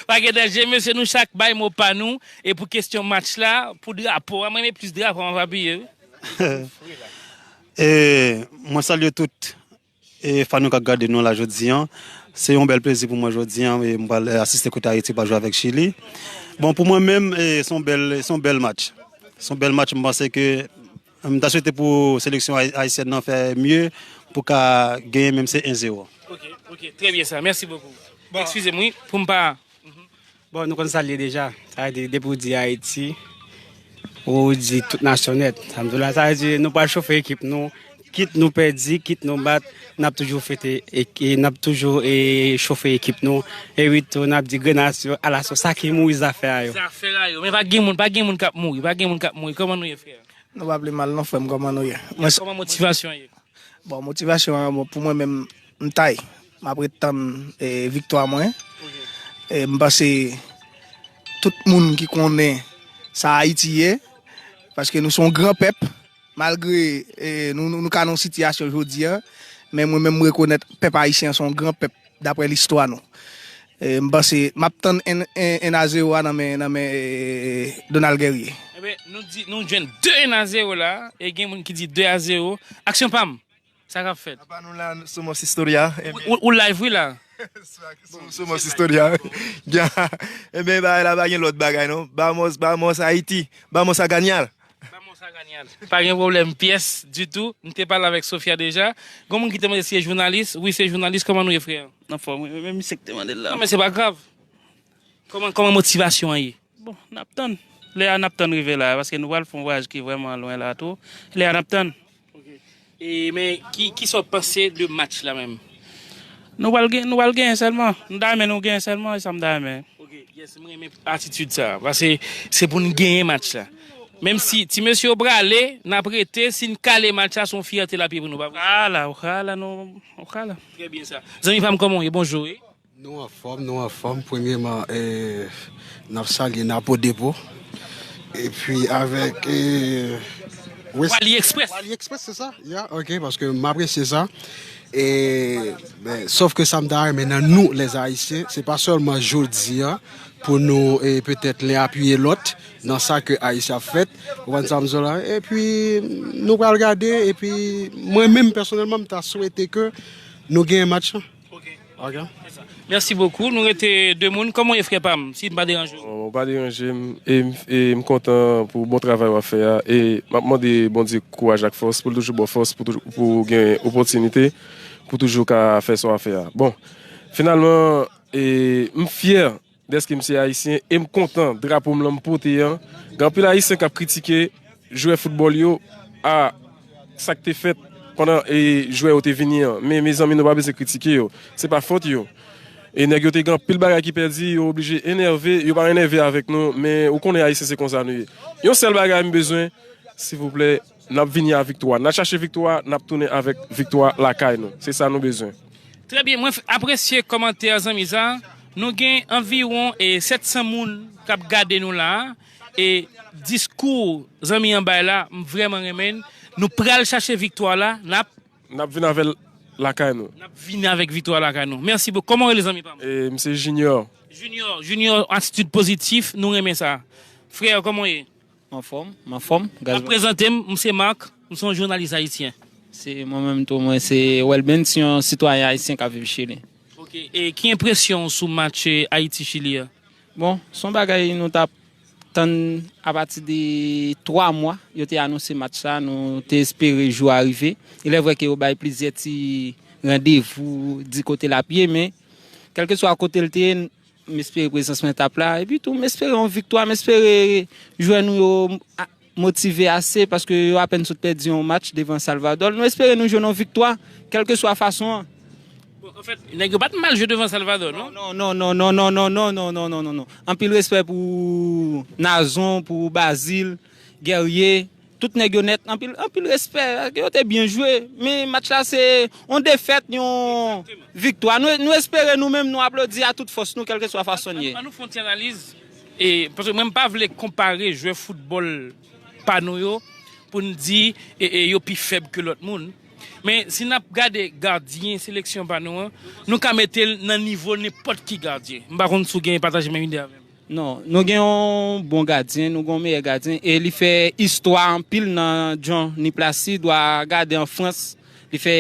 Pa gen danje, mesye, nou chak bay mo pa nou. E pou kesyon match la, pou drapo a, mwen renmen plis drapo a, m ap apiye, wi. E, mwen salye tout e, fan yo k ap gade nou la jodi an. Se yon bèl plezi pou mwen jodi an e m pral, e, asiste kote Ayiti pral jwe avèk Chili. Bon, pou mwen menm, e, se yon bèl, se yon bèl match. Se yon bèl match, m panse ke, e, m ta swete pou seleksyon ay- ayisyèn nan fè mye pou ka genyen menm se en zewo. Ok, ok, trè byen sa. Mèsi bokou. Eskize m, wi, pou m pa Bon, nou konn sa l ye deja. Sa vle di, depi w di Ayiti, ou di tout nasyon nèt. Sa m di w la, sa vle di, nou pral chofe ekip nou. Kit nou pèdi, kit nou bat, n ap toujou fete, e, e n ap toujou, e, chofe ekip nou. E wi tou, n ap di Grenadye alaso, sa ki mouri zafè a yo. Zafè a yo. Men pa gen moun, pa gen moun k ap mouri, pa gen moun k ap mouri. Kòman nou ye, frè? Nou pa pi mal non, frè m, kòman nou ye? Mwen, kòman motivasyon ye? Bon, motivasyon an, bon, pou mwen menm, m tay. M ap ret tann, e, viktwa mwen. E, m panse tout moun ki konnen sa Ayiti ye, paske nou se yon gran pèp, malgre, e, nou, nou, nou ka nan yon sitiyasyon jodi a, men mwen menm, m rekonèt pèp ayisyen an se yon gran pèp, daprè listwa nou. E, m panse, m ap tann en, en, en a zewo a nan men, nan men, e, Donald Guerrier. Eben, nou di, nou jwenn de en a zewo la, e gen moun ki di de a zewo. Aksyon pa m, sa k ap fèt? Apa nou la, somos historia. Ou, ou, ou live, wi, la. Somos historia. Ebyen, bagay la pa gen lòt bagay, non. Vamos, vamos Haiti. Vamos a ganar. Vamos a ganar. Pa gen pwoblèm pyès ditou. M te pale avèk Sofia deja. Gon moun ki te mande si se jounalis. Wi, se jounalis. Kòman nou ye, frè? Anfòm, wi, men misye ki te mande l la. Non, men se pa grav. Kòman, kòman motivasyon an ye? Bon, n ap tann. Lè a n ap tann rive la, paske nou pral fè yon vwayaj ki vrèman lwen la tou. Lè a n ap tann. Ok. E, men, ki, kisa w panse de match la menm? Nou pral gen, nou pral genyen sèlman. Nou ta renmen nou genyen sèlman, e sa m ta renmen. Ok, yes, mwen renmen atitid sa. Paske se pou n genyen match la. Menm si ti mesye yo prale, n ap rete, si n kale match la, se yon fyète l ap ye pou nou, pa vre? Ojalá, ojalá nou, ojalá. Trè byen sa. Zanmi pa m, kòman w ye? Bonjou, wi. Nou anfòm, nou anfòm. Premyeman, e, n ap salye Napo Depo. Epi avèk, e, Wes- Wally Express. Wally Express, se sa? Ya, ok, paske m apresye sa. E, ben, sòf ke sa m ta renmen nan nou, lèzayisyen, se pa sèlman jodi a, pou nou, e, petèt len apiye lòt nan sa ke Ayiti ap fèt. Ou konprann sa m di w la? Epi, nou pral gade, epi mwen menm, pèsonèlman, m ta swete ke nou genyen match lan. Ok. Ok. Mèsi bokou. Nou rete de moun. Kòman w ye, frè pa m, si m pa deranje w? Bon, ou pa deranje m. E m, e m kontan pou bon travay w ap fè a. E m ap mande Bondye kouraj ak fòs, pou l toujou ba w fòs, pou toujou, pou w gen opòtinite, pou toujou ka fè sa w ap fè a. Bon, finalman, e m fyè dèske m se ayisyen e m kontan drapo m lan m pote an. Gen anpil ayisyen k ap kritike jwè foutbòl yo a sa k te fèt pandan, e, jwè yo te vini an. Men, mezanmi, nou pa bezwen kritike yo. Se pa fòt yo. E nèg yo te gen anpil bagay ki pèdi, yo oblije enève, yo pa enève avèk nou, men ou konnen ayisyen se konsa nou ye. Yon sèl bagay m bezwen, silvouplè, n ap vini a viktwa. N ap chache viktwa, n ap tounen avèk viktwa lakay nou. Se sa nou bezwen. Trè byen, mwen f- apresye kòmantè zanmi sa. Nou gen anviwon, e, sèt san moun k ap gade nou la. E diskou zanmi an bay la, m vrèman renmen l. Nou pral chache viktwa la, n ap N ap vin avè l lakay nou. N ap vin avèk viktwa lakay nou. Mèsi bokou. Kòman w rele zanmi pa m? E, m se Junior. Junior, Junior, atitid pozitif, nou renmen sa. Frè, kòman w ye? M anfòm, m anfòm. M ap prezante m, m se Marc, m se yon jounalis ayisyen. Se mwen menm tou, mwen se Welben, se yon sitwayen ayisyen k ap viv Chili. Ok, e ki enpresyon w sou match Ayiti-Chili a? Bon, se yon bagay nou t ap tann apati de twa mwa, yo te anonse match sa, nou te espere jou a rive. Il est vrai ke yo bay plizyè ti randevou di kote l ap ye, men kèlkeswa kote l te ye, m espere prezans mwen t ap la. Epi tou, m espere yon viktwa, m espere jwè nou yo a- motive ase paske yo apèn sot pèdi yon match devan Salvador. Nou espere nou jwenn yon viktwa, kèlkeswa fason an. Bon, anfèt, nèg yo pa t mal jwe devan Salvador, non? Non, non, non, non, non, non, non, non, non, non, non, non, non. Anpil respè pou Nazon, pou Bazil, Guerrier, tout nèg yo nèt, anpil, anpil respè, yo te byen jwe. Men match la se yon defèt, yon viktwa. Nou, nou espere nou menm, nou aplodi a tout fòs nou, kèlkeswa fason n ye. An nou fè yon ti analiz, e, paske mwen m pa vle konpare jwè foutbòl pa nou yo pou n di e, e, yo pi fèb ke lòt moun. Men si n ap gade gadyen seleksyon pa nou an, nou ka mete l nan nivo nenpòt ki gadyen. M pa konn si w gen pataje menm ide avè m. Non, nou gen yon bon gadyen, nou gen yon meyè gadyen, e li fè istwa anpil nan Johnny Placide, w a gade an Frans, li fè,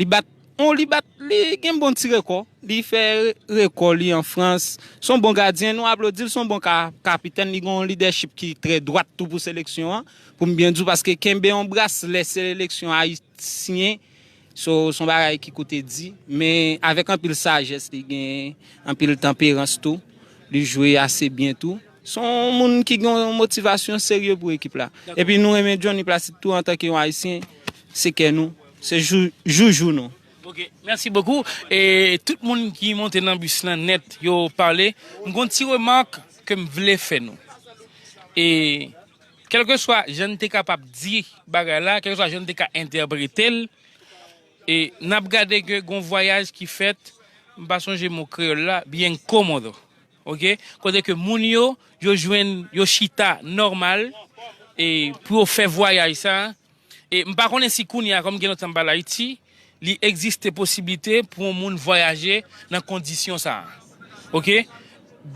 li bat, on, li bat, li gen bon ti rekò, li fè re- rekò li an Frans, se yon bon gadyen, nou aplodi l, se yon bon ka- kapitèn, li gen yon lidèchip ki trè dwat tou pou seleksyon an, pou m byen di w, paske kenbe yon braslè seleksyon ayisyen, So, se yon bagay ki koute di, men avèk anpil sajès li genyen, anpil tanperans tou. Li jwe ase byen tou. Se yon moun ki gen yon motivasyon serye pou ekip la. Epi nou renmen Johnny Placide tou antanke yon Ayisyen. Se kè nou, se jou- joujou nou. Ok, merci beaucoup. E tout moun ki monte nan bis lan nèt, yo pale. M gen yon ti remak ke m vle fè nou. E kèlkeswa jan n te kapab di bagay la, kèlkeswa jan n te ka entèprete l, e n ap gade ke gon vwayaj ki fèt, m pa sonje mo kreyòl la, bien cómodo, ok? Kote ke moun yo, yo jwenn, yo chita nòmal, e pou yo fè vwayaj sa, e m pa konnen si kounye a, kòm gen lontan m pa al Ayiti, li egziste posiblite pou yon moun vwayaje nan kondisyon sa a. Ok?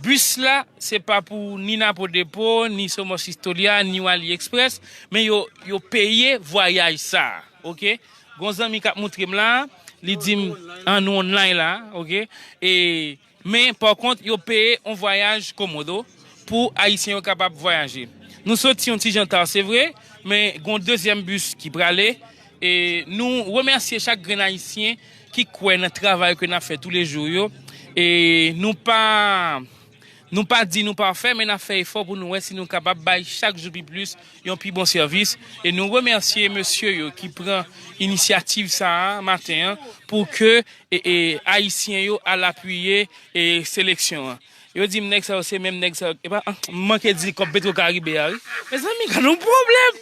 Bis la, se pa pou ni Napo Depo, ni Somos Historia, ni Wali Express, men yo, yo peye vwayaj sa a. Ok? Gon zanmi k ap moutre m la, li di m, an nou online la, ok? E Men, pa kont, yo peye yon vwayaj komodo pou Ayisyen yo kapab vwayaje. Nou soti yon ti jan ta, se vre, men gon dezyèm bis ki prale. E nou remèsye chak grenn Ayisyen ki kwè nan travay ke n ap fè toulejou yo. E nou pa, nou pa di nou pafè, men n ap fè efò pou nou wè si nou kapab bay chak jou pi plis yon pi bon sèvis. E nou remèsye mesye yo ki pran inisyativ sa a maten an pou ke e, e, Ayisyen yo al apiye e, seleksyon an. Yo di m nèg sa yo se menm nèg sa yo. Epa, ah, m manke di kòb Petro Karibe a, wi. Mezanmi, gade yon pwoblèm!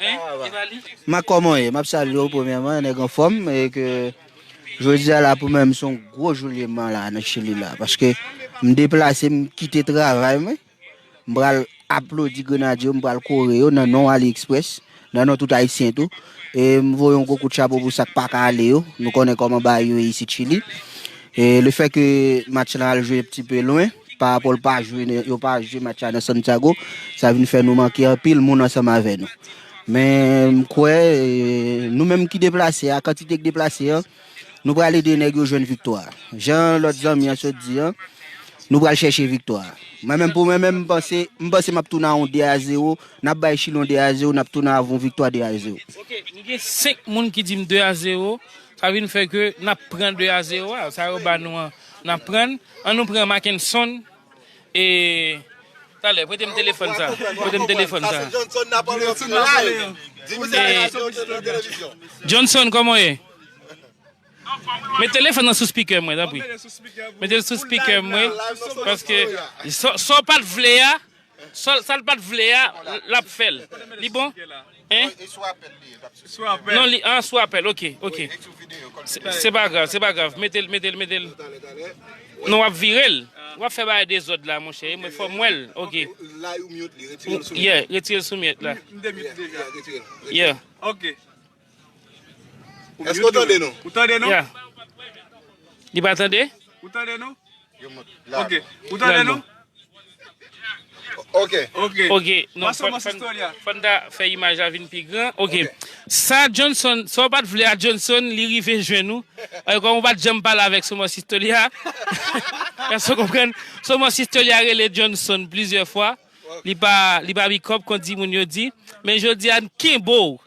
Hein? Epa li? Mak, kòman w ye? M ap salye w premyèman, nèg anfòm, e ke jodi a la pou mwen, m se yon gwo joulye man la nan Chili la, paske m deplase, m kite travay mwen, m pral aplodi grenadye yo, m pral kore yo nan non AliExpress, nan non tout Ayisyen tou. E m voye yon gwo kout chapo pou sa k pa ka ale yo. Nou konnen kòman bagay yo ye isit Chili. E lefètke match la al jwe yon ti pe lwen, pa rapò l pa jwe, yo pa jwe match la nan Santiago, sa vin fè nou manke anpil moun ansanm avè nou. Men m kwè, e, nou menm ki deplase a, kantite k deplase an, nou pral ede nèg yo jwenn viktwa. Jan lòt zanmi an sot di an, nou pral chèche viktwa. Mwen menm, pou mwen menm, m panse, m panse m ap tounen a yon de a zewo, n ap bay Chili yon de a zewo, n ap tounen avè yon viktwa de a zewo. Ok, nou gen senk moun ki di m de a zewo, sa vin fè ke n ap pran de a zewo a, sa yo ba nou an, n ap pran. An nou pran Mackenson, e, talè, prete m telefòn sa, prete m telefòn sa. Johnson, kòman w ye? Met telefòn nan sou speaker mwen, tanpri. Met l sou speaker mwen, paske sa, sa w pa t vle a, sa, sa l pa t vle a, l ap fè l. Li bon? Hein? Non, li an sou apèl, ok, ok. Se, se pa grav, se pa grav. Mete l, mete l, mete l. Non, w ap vire l. W ap fè bagay dezòd la, monchè. Mwen fò m wè l, ok. Yeah, retire l sou myèt la. Yeah. Ok. Èske w tande nou? Ou tande nou? Yeah. Li pa tande? Yo mont la. Ok. Ou tande nou? Ok. Ok, non, fò n ta fè imaj la vin pi gran. Ok. Sa Johnson, sa w pa t vle a Johnson, li rive jwenn ou. Kòm ou pa t janm pale avèk Somos Historia. Èske w konprann? Somos Historia rele Johnson plizyè fwa. Li pa, li pa bikòp kon di moun yo di. Men jodi a n kenbe w.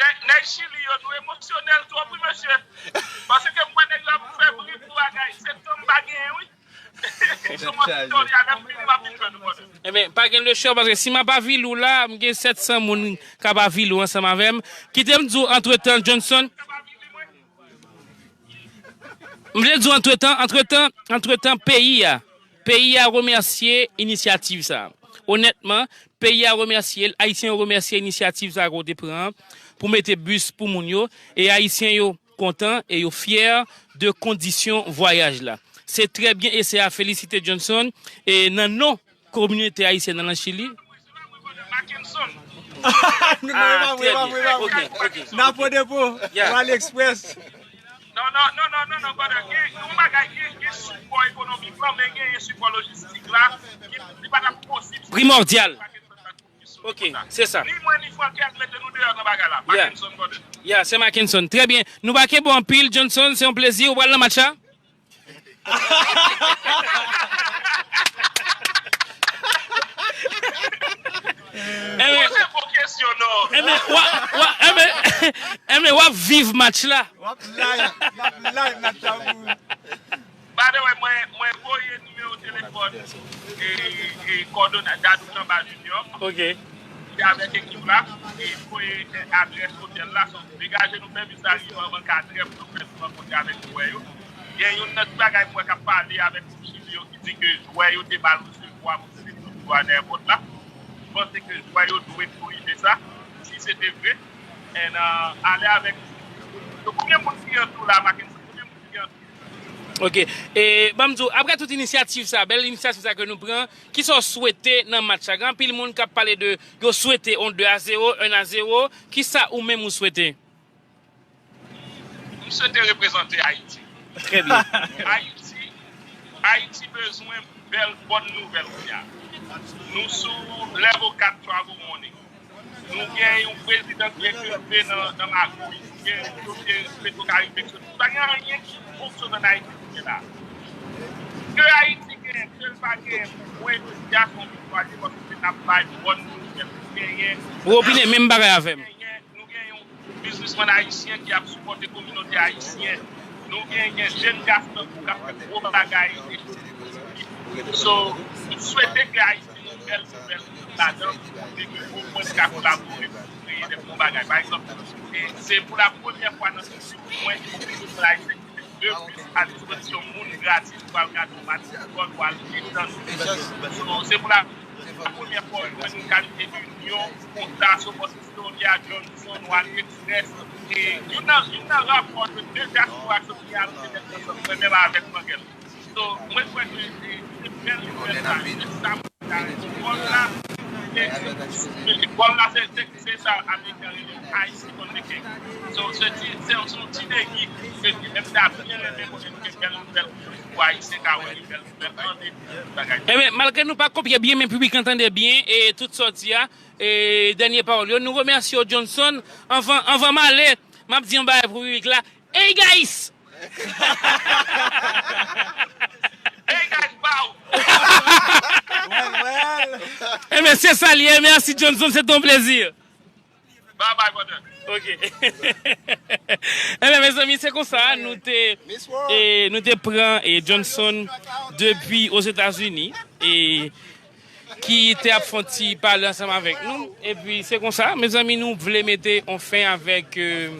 Nèg Chili yo, nou emosyonèl twòp wi mesye. Paske m wè nèg yo ap fè bri pou bagay. Se tan m pa genyen wi. Ebyen, pa gen lechò paske si m ap avili w la, m gen sèt san moun k ap avili w ansanm avè m. Kite m di w antretan, Johnson. M vle di w antretan, antretan, antretan peyi a. Peyi a remèsye inisyativ sa. Onètman, peyi a remèsye l, Ayisyen yo remèsye inisyativ sa ke w te pran an pou mete bis pou moun yo. E Ayisyen yo kontan e yo fyè de kondisyon vwayaj la. Se trè byen e se a felisite Johnson e nan non kominote ayisyèn nan Chili. N ap pran depo pou AliExpress. Non, non, non, non, non, non, brother. Gen yon bagay, gen, gen sipò ekonomik lan, men genyen sipò lojistik la, ki, li pa t ap posib. Primòdyal. Ok, se sa. Ni mwen, ni Frank, ap mete nou deyò nan bagay la. Mackenson, brother. Ya, se Mackenson. Trè byen. Nou pa kenbe w anpil, Johnson. Se yon plezi. Ou pral nan match la? Poze bon kesyon non. Enben, w ap viv match la. W ap live, w ap live match la pou ou. By the way, mwen, mwen voye nimewo telefòn e, e kòdonat Dadou Kanba Junior. Ok. Li avèk ekip la, e voye adrès otèl la. So, degaje nou fè vizaj yo anvan katrè pou nou fè nou rankontre avèk jwè yo. Gen youn nan ti bagay m wè k ap pale avèk moun Chili yo ki di ke jwè yo te mal resevwa moun Chili yo nan ayewopò la. M panse ke jwè yo dwe korije sa, si se te vre. And, uh, ale avèk. So, konbyen moun ki antou la, Mackenson? Konbyen moun ki antou? Ok. E, ban m di w, apre tout inisyativ sa, bèl inisyativ sa ke nou pran, kisa w swete nan match la? Gen anpil moun k ap pale de yo swete yon de a zewo, en a zewo. Kisa ou menm ou swete? M swete reprezante Ayiti. Trè byen. Ayiti, Ayiti bezwen bèl bòn nouvèl kounye a. Nou sou level kat travel warning. Nou gen yon prezidan ki enkulpe nan, nan magouy. Nou gen yon dosye Petwokaribe ki soti. Pa gen anyen ki fonksyone an Ayiti kounye la. Ke Ayiti genyen, ke l pa genyen, mwen jodi a se yon viktwa li ye paske n ap bay bòn nouvèl. Nou genyen. Ou opine menm bagay avè m. Genyen, nou gen yon biznismann ayisyen ki ap sipòte kominote ayisyen. Nou gen, gen jèn gason tankou k ap fè gwo bagay. So, m swete ke Ayiti gen bèl, bèl ladan pou kote ke omwen n ka kolabore pou kreye de bon bagay. Pa egzanp, e se pou la premyè fwa nan kilti mwen ki gen yon biznismann ayisyen ki fè de bis a dispozisyon moun gratis pou al gade yon match foutbòl, pou al detann. So, se pou la, la premyè fwa w jwenn yon kalite de inyon konsa, so, Historia, Johnson, Wally Express, e youn nan, youn nan ra fwa ke de dyaspora k sot Giyàn te mete ansanm, mwen menm avèk Mangèl. So, mwen kwè ke se, se bèl nouvèl sa, se sa mwen ta renmen. Bòl la, se, se, bòl la, se, se, se sa Ameriken rele ice on the cake. So, se ti, se, se yon ti degi ke ti, M T A byen renmen kote nou gen bèl nouvèl pou Ayisyen ka wè, bèl nouvèl tande, bagay. Ebyen, malgre nou pa kopye byen, men piblik lan tande byen, e tout sa w di a, e dènye pawòl yo. Nou remèsye w, Johnson. Anvan, anvan m ale, m ap di yon bagay pou piblik la. Hey guys! Hey guys, bow! Ebyen, se sa l ye. Mèsi, Johnson. Se t on plezi. Bye bye, brother. Ok. Ebyen, mezanmi, se konsa nou te, e, nou te pran e, Johnson depi Ozetazini. E ki te ap fè yon ti pale ansanm avèk nou. Epi se konsa, mezanmi, nou vle mete yon fen avèk, e,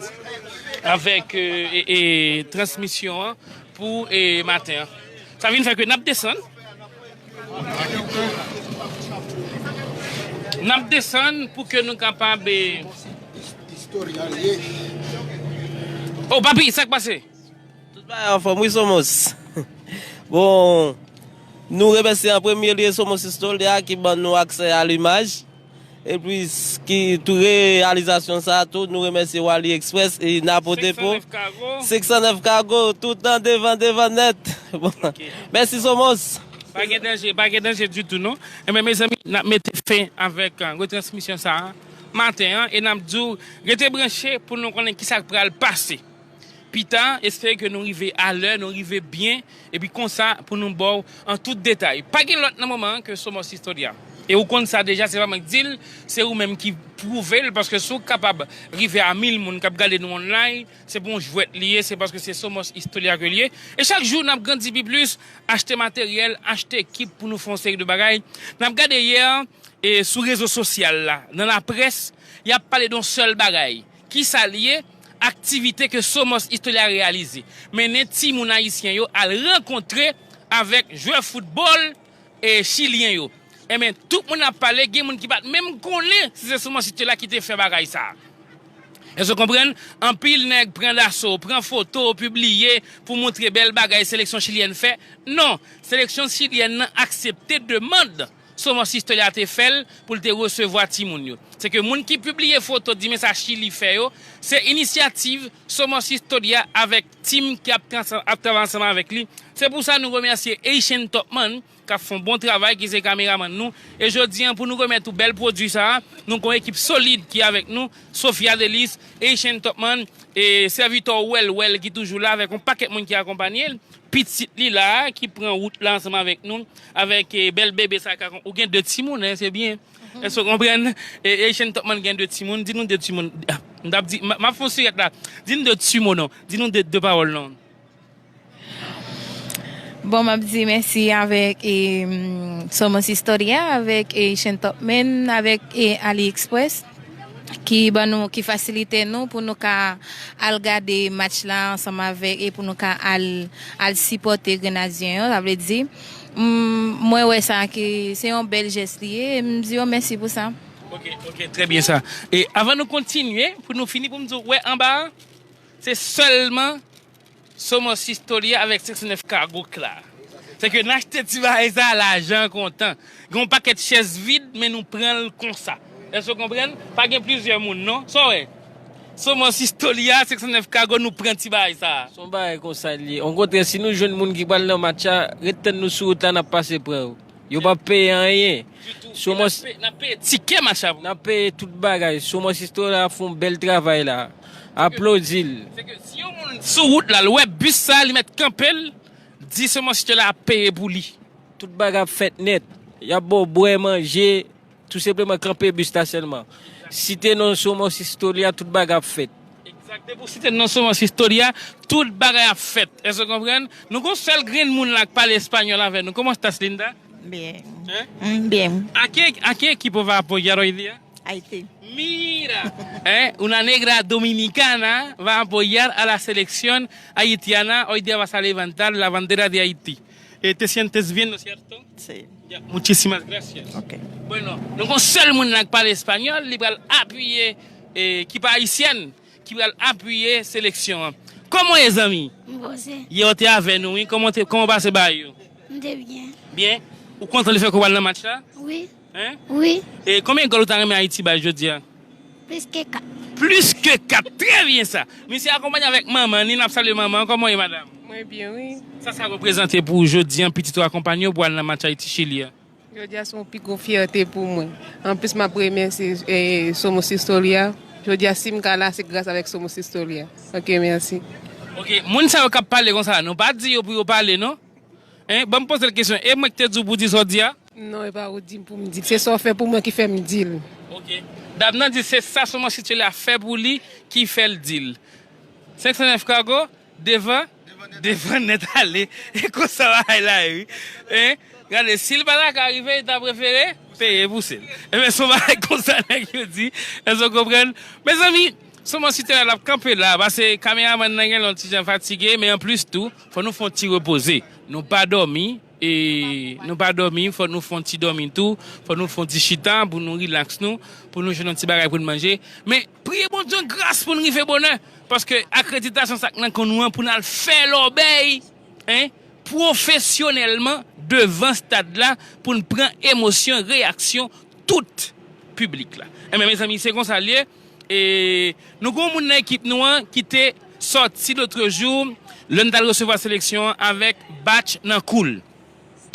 avèk e, e, e, transmisyon an pou e, maten an. Sa vin fè ke n ap desann. N ap desann pou ke nou kapab e, o papi, sa k pase? Tout bagay anfòm wi Somos. Bon, nou remèsye an premye lye Somos Historia ki ban nou aksè a limaj. Epi ki tou reyalizasyon sa a tou, nou remèsye Wally Express e Napo Depo. Senk san nèf Cargo, tout tan devan, devan nèt. Bon, mèsi Somos. Pa gen danje, pa gen danje ditou non. Enben mezanmi, n ap mete fen avèk retransmisyon sa a maten an e n ap di w rete branche pou nou konnen kisa k pral pase. Pita, espere ke nou rive alè, nou rive byen, epi konsa pou nou ba w an tout detay. Pa gen lòt nan moman an ke Somos Historia. E ou konn sa deja, se pa mwen k di l, se ou menm ki pwouve l, paske si w kapab rive a mil moun k ap gade nou online, se pa yon jwèt li ye, se paske se Somos Historia ke l ye. E chak jou n ap grandi pi plis, achte materyèl, achte ekip pou nou fè yon seri de bagay. N ap gade yè, e sou rezo sosyal la, nan laprès, y ap pale de yon sèl bagay. Kisa l ye? Aktivite ke Somos Historia reyalize. Mennen timoun ayisyen yo al rankontre avèk jwè foutbòl e chilyen yo. Enben, tout moun ap pale, gen moun ki pa t menm konnen si se Somos Historia ki te fè bagay sa a. Èske w konprann? Anpil nèg pran daso, pran foto, pibliye pou montre bèl bagay seleksyon chilyèn fè. Non, seleksyon chilyèn nan aksepte demann Somos Historia te fè l pou l te resevwa timoun yo. Se ke moun ki pibliye foto di men sa Chili fè yo, se inisyativ Somos Historia avèk tim ki ap, ap travay ansanm avèk li. Se pou sa nou remèsye Eishen Topman k ap fè yon bon travay, ki se kameramann nou. E jodi an, pou nou remèt ou bèl pwodui sa a, nou gen yon ekip solid ki avèk nou, Sofia Delis, Eishen Topman, e sèvitè Wèl Wèl ki toujou la avèk yon pakèt moun ki akonpanye l. Pitit li la a, ki pran wout la ansanm avèk nou, avèk e, bèl bebe sa ka kon-, ou gen de timoun, en, se byen. Èske w konprann? E, e Shane Topman gen de timoun, di nou de timoun. Ah, m t ap di, m, m ap fè yon sirèt la. Di nou de timoun, non. Di nou de, de pawòl, non. Bon, m ap di mèsi avèk e, mm, Somos Historia, avèk e, Shane Topman, avèk e, AliExpress. Ki ban nou, ki fasilite nou pou nou ka al gade match la ansanm avèk e pou nou ka al al sipòte Grenadyen yo, sa vle di m, mwen wè sa ke se yon bèl jès li ye, e m di yo mèsi pou sa. Ok, ok, trè byen sa. E avan nou kontinye, pou nou fini, pou m di w, wè anba a, se sèlman Somos Historia avèk senk san nèf Cargo k la. Se ke n achte ti bagay sa a, lajan kontan. Gen yon pakèt chèz vid, men nou pran l konsa. Èske w konprann? Pa gen plizyè moun, non. Sa w wè? Somos Historia, senk san nèf Cargo, nou pran ti bagay sa a. Se yon bagay konsa l ye. Okontrè, si nou jwenn moun ki pral nan match la, ret tann nou sou wout la, n ap pase pran yo. Yo p ap peye anyen. Somos. N ap peye tikè match la pou. N ap peye tout bagay. Somos Historia fè yon bèl travay la. Aplodi l. Se ke si yon moun sou wout la, l wè bis sa, li mèt kanpe l, di Somos Historia ap peye pou li. Tout bagay ap fèt nèt. Y ap ba w bwè, manje, tou senpleman kanpe bis la sèlman. Site non Somos Historia, tout bagay ap fèt. Egzakte, pou site non Somos Historia, tout bagay ap fèt. Èske w konprann? Nou gen yon sèl grenn moun la k pale espanyòl avè nou. ¿Cómo estás, linda? Bien. ¿Eh? Mm, bien. ¿A qué, a qué equipo va a apoyar hoy día? Haití. Mira, eh, una negra dominicana va a apoyar a la selección haitiana. Hoy día vas a levantar la bandera de Haití. Eh, ¿te sientes bien, no es cierto? Sí. Ya, muchísimas gracias. Ok. Bueno, nou gon sèl moun la k pale espanyòl, li pral apiye, eh, ki pa ayisyèn, ki pral apiye seleksyon an. Kòman w ye, zanmi? Mwen bon, se. Yè w te avè nou, wi. Kòman w te, kòman w pase bagay yo? M te byen. Byen? Ou kontan lefètke w pral nan match la? Wi. Hein? Wi. E konbyen gòl ou ta renmen Ayiti bay jodi a? Plis ke kat. Plis ke kat. Trè byen sa. Misye akonpanye avèk manman ni, n ap salye manman an. Kòman w ye, madanm? Mwen byen, wi. Sa sa reprezante pou ou jodi a, pitit ou akonpanye w pou al nan match Ayiti-Chili a? Jodi a se yon pi gwo fyète pou mwen. Anplis, m ap remèsye eh, Somos Historia. Jodi a, si m ka la, se gras avèk Somos Historia. Ok, mèsi. Ok, moun sa yo k ap pale konsa, nou pa di yo pou yo pale, non? Hein? Ban m poze l kesyon. E mwen ki te di w pou w di sa w di a? Non, e pa ou di m pou m di l. Se sa w fè pou mwen ki fè m di l. Ok. Dam nan di se sa Somos Historia fè pou li ki fè l di l. Senk san nèf Cargo, devan, devan nèt ale. E konsa bagay la ye, wi. Hein? Gade, si l pa ta ka rive, li ta prefere peye pou sèl. Enben, se yon bagay konsa nèg yo di. Èske w konprann? Mezanmi, Somos Historia l ap kanpe la, paske kameramann nan gen lè yon ti jan fatige, men anplis tou, fò nou fè yon ti repoze. Nou pa dòmi, e nou pa dòmi, fò nou fè yon ti dòmi tou, fò nou fè yon ti chita pou nou rilaks nou, pou nou jwenn yon ti bagay pou n manje. Men, priye Bondye yon gras pou n rive bonè, paske akreditasyon sa k nan kò nou an pou n al fè lòbèy, hein, pwofesyonèlman devan stad la pou n pran emosyon, reyaksyon tout piblik la. Enben, mezanmi, se konsa l ye. E nou gen yon moun nan ekip nou an ki te sòti lotrejou, lè n t al resevwa seleksyon an, avèk batch nan kou l.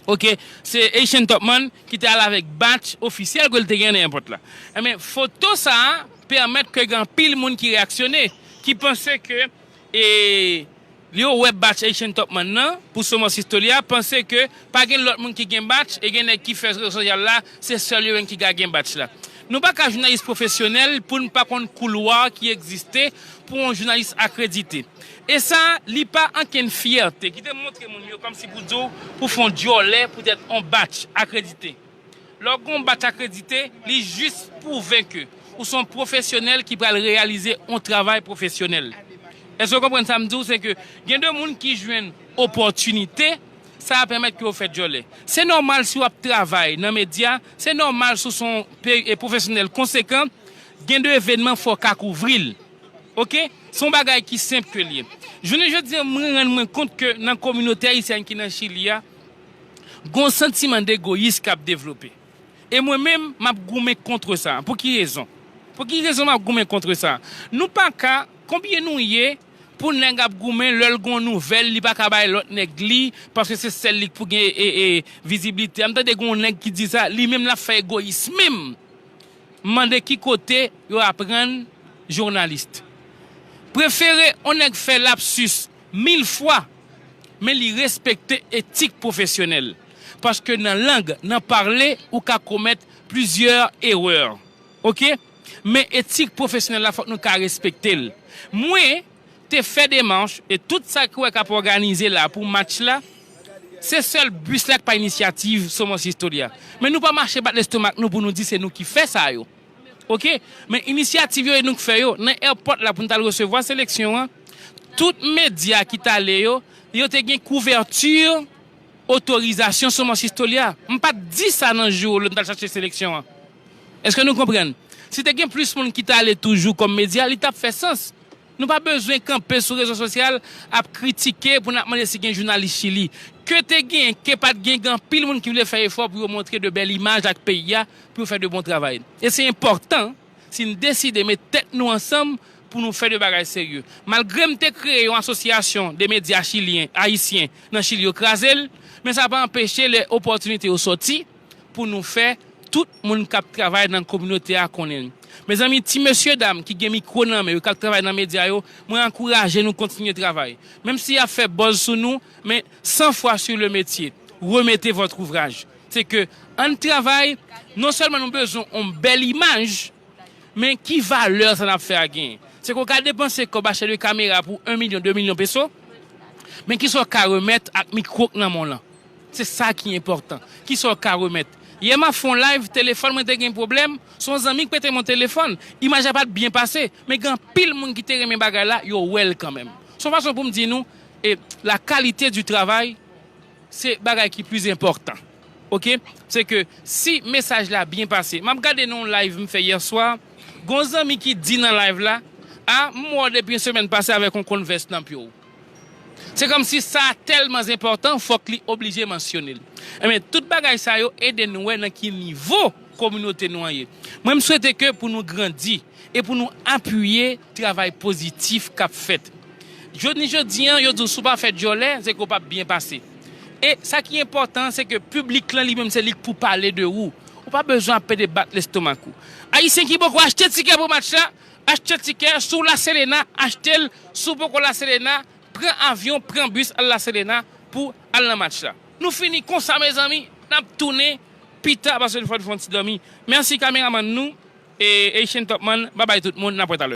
Ok, se Haitian Top Man ki te al avèk batch ofisyèl ke l te gen nan èpòt la. Enben, foto sa a pèmèt ke gen anpil moun ki reyaksyone, ki panse ke e, yo wè batch Haitian Top Man nan pou Somos Historia, panse ke pa gen lòt moun ki gen batch, e gen nèg ki fè rezo sosyal la, se sèl yo menm ki ka gen batch la. Nou pa ka jounalis pwofesyonèl pou n pa konn koulwa ki egziste pou yon jounalis akredite. E sa, li pa ankenn fyète. Kite m montre moun yo kòmsi pou di w, pou fè yon dyòlè poutèt yon batch akredite. Lè w gen yon batch akredite, li jis pwouve ke ou se yon pwofesyonèl ki pral reyalize yon travay pwofesyonèl. Èske w konprann sa m di w? Se ke gen de moun ki jwenn opòtinite, sa a pèmèt ke yo fè dyòlè. Se nòmal si w ap travay nan medya, se nòmal si w se yon pe- e pwofesyonèl konsekan, gen de evènman fò w ka kouvri l. Ok? Se yon bagay ki senp ke l ye. Jounen jodi a, mwen rann mwen kont ke nan kominote ayisyèn ki nan Chili a, gen yon santiman degoyis k ap devlope. E mwen menm, m ap goumen kont sa. Pou ki rezon? Pou ki rezon m ap goumen kont sa? Nou pa ka, konbyen nou ye pou nèg ap goumen, lè l gen yon nouvèl, li pa ka bay lòt nèg li, paske se sèl li k pou gen e, e, viziblite. M tande gen yon nèg ki di sa, li menm l ap fè egoyis menm. M mande ki kote yo aprann jounalis. Prefere yon nèg fè lapsis mil fwa, men li respekte etik pwofesyonèl. Paske nan lang, nan pale, ou ka komèt plizyè erè. Ok? Men etik pwofesyonèl la, fòk nou ka respekte l. Mwen, te fè demach, e tout sa ki wè k ap òganize la pou match la, se sèl bis la k pa inisyativ Somos Historia. Men nou pa mache bat lestomak nou pou nou di se nou ki fè sa yo. Ok? Men inisyativ yo, e nou k fè yo. Nan èpòt la pou n t al resevwa seleksyon an, tout medya ki t ale yo, yo te gen kouvèti otorizasyon Somos Historia. M pa t di sa nan jou lè m t al chache seleksyon an. Èske nou konprann? Si te gen plis moun ki t ale toujou kòm medya, li t ap fè sans. Nou pa bezwen kanpe sou rezo sosyal ap kritike pou n ap mande si gen jounalis Chili. Ke te gen, ke pa t gen, gen anpil moun ki vle fè efò pou yo montre de bèl imaj ak peyi a, pou yo fè de bon travay. E se enpòtan si n deside met tèt nou ansanm pou nou fè de bagay serye. Malgre m te kreye yon asosyasyon de medya chilyen, ayisyen nan Chili, yo kraze l, men sa pa anpeche lè opòtinite yo sòti pou nou fè tout moun k ap travay nan kominote a konnen l. Mezanmi, ti mesye dam ki gen mikwo nan men yo, k ap travay nan medya yo, mwen ankouraje nou kontinye travay. Menm si y ap fè buzz sou nou, men cent fois sur le métier, remettez votre ouvrage. Se ke ann travay, non sèlman nou bezwen yon bèl imaj, men ki valè sa n ap fè a genyen? Se ke w ka depanse kòb achte de kamera pou un million, deux millions peso, men ki sa w ka remèt ak mikwo k nan men w lan? Se sa ki enpòtan. Ki sa w ka remèt? Yè m ap fè yon live, telefòn mwen te gen pwoblèm, se yon zanmi k prete m yon telefòn. Imaj la pa t byen pase, men gen anpil moun ki te renmen bagay la, yo wè l kanmenm. Se yon fason pou m di nou, e la qualité du travail, se bagay ki plis enpòtan. Ok? Se ke si mesaj la byen pase, m ap gade nan yon live m fè yè swa, gen yon zanmi ki di nan live la, a, m wè w depi yon semèn pase avèk yon Converse nan pye w. Se kòmsi sa tèlman enpòtan, fòk li oblije mansyone l. Enben, tout bagay sa yo ede nou wè nan ki nivo kominote nou an ye. Mwen, m swete ke pou nou grandi e pou nou apiye travay pozitif k ap fèt. Jodi, jodi an, yo di w si w pa fè dyòlè, se ke w p ap byen pase. E sa ki enpòtan, se ke piblik lan li menm, se li k pou pale de ou. Ou pa bezwen ap pede bat lestomak ou. Ayisyen ki poko achte tikè pou match la, achte tikè. Si w La Serena, achte l. Si w poko La Serena, pran avyon, pran bis, al La Serena pou al nan match la. Nou fini konsa, mezanmi. N ap tounen pita paske fò n fè yon ti dòmi. Mèsi kameramann nou e Haitian Top Man. Babay tout moun, n ap wè talè.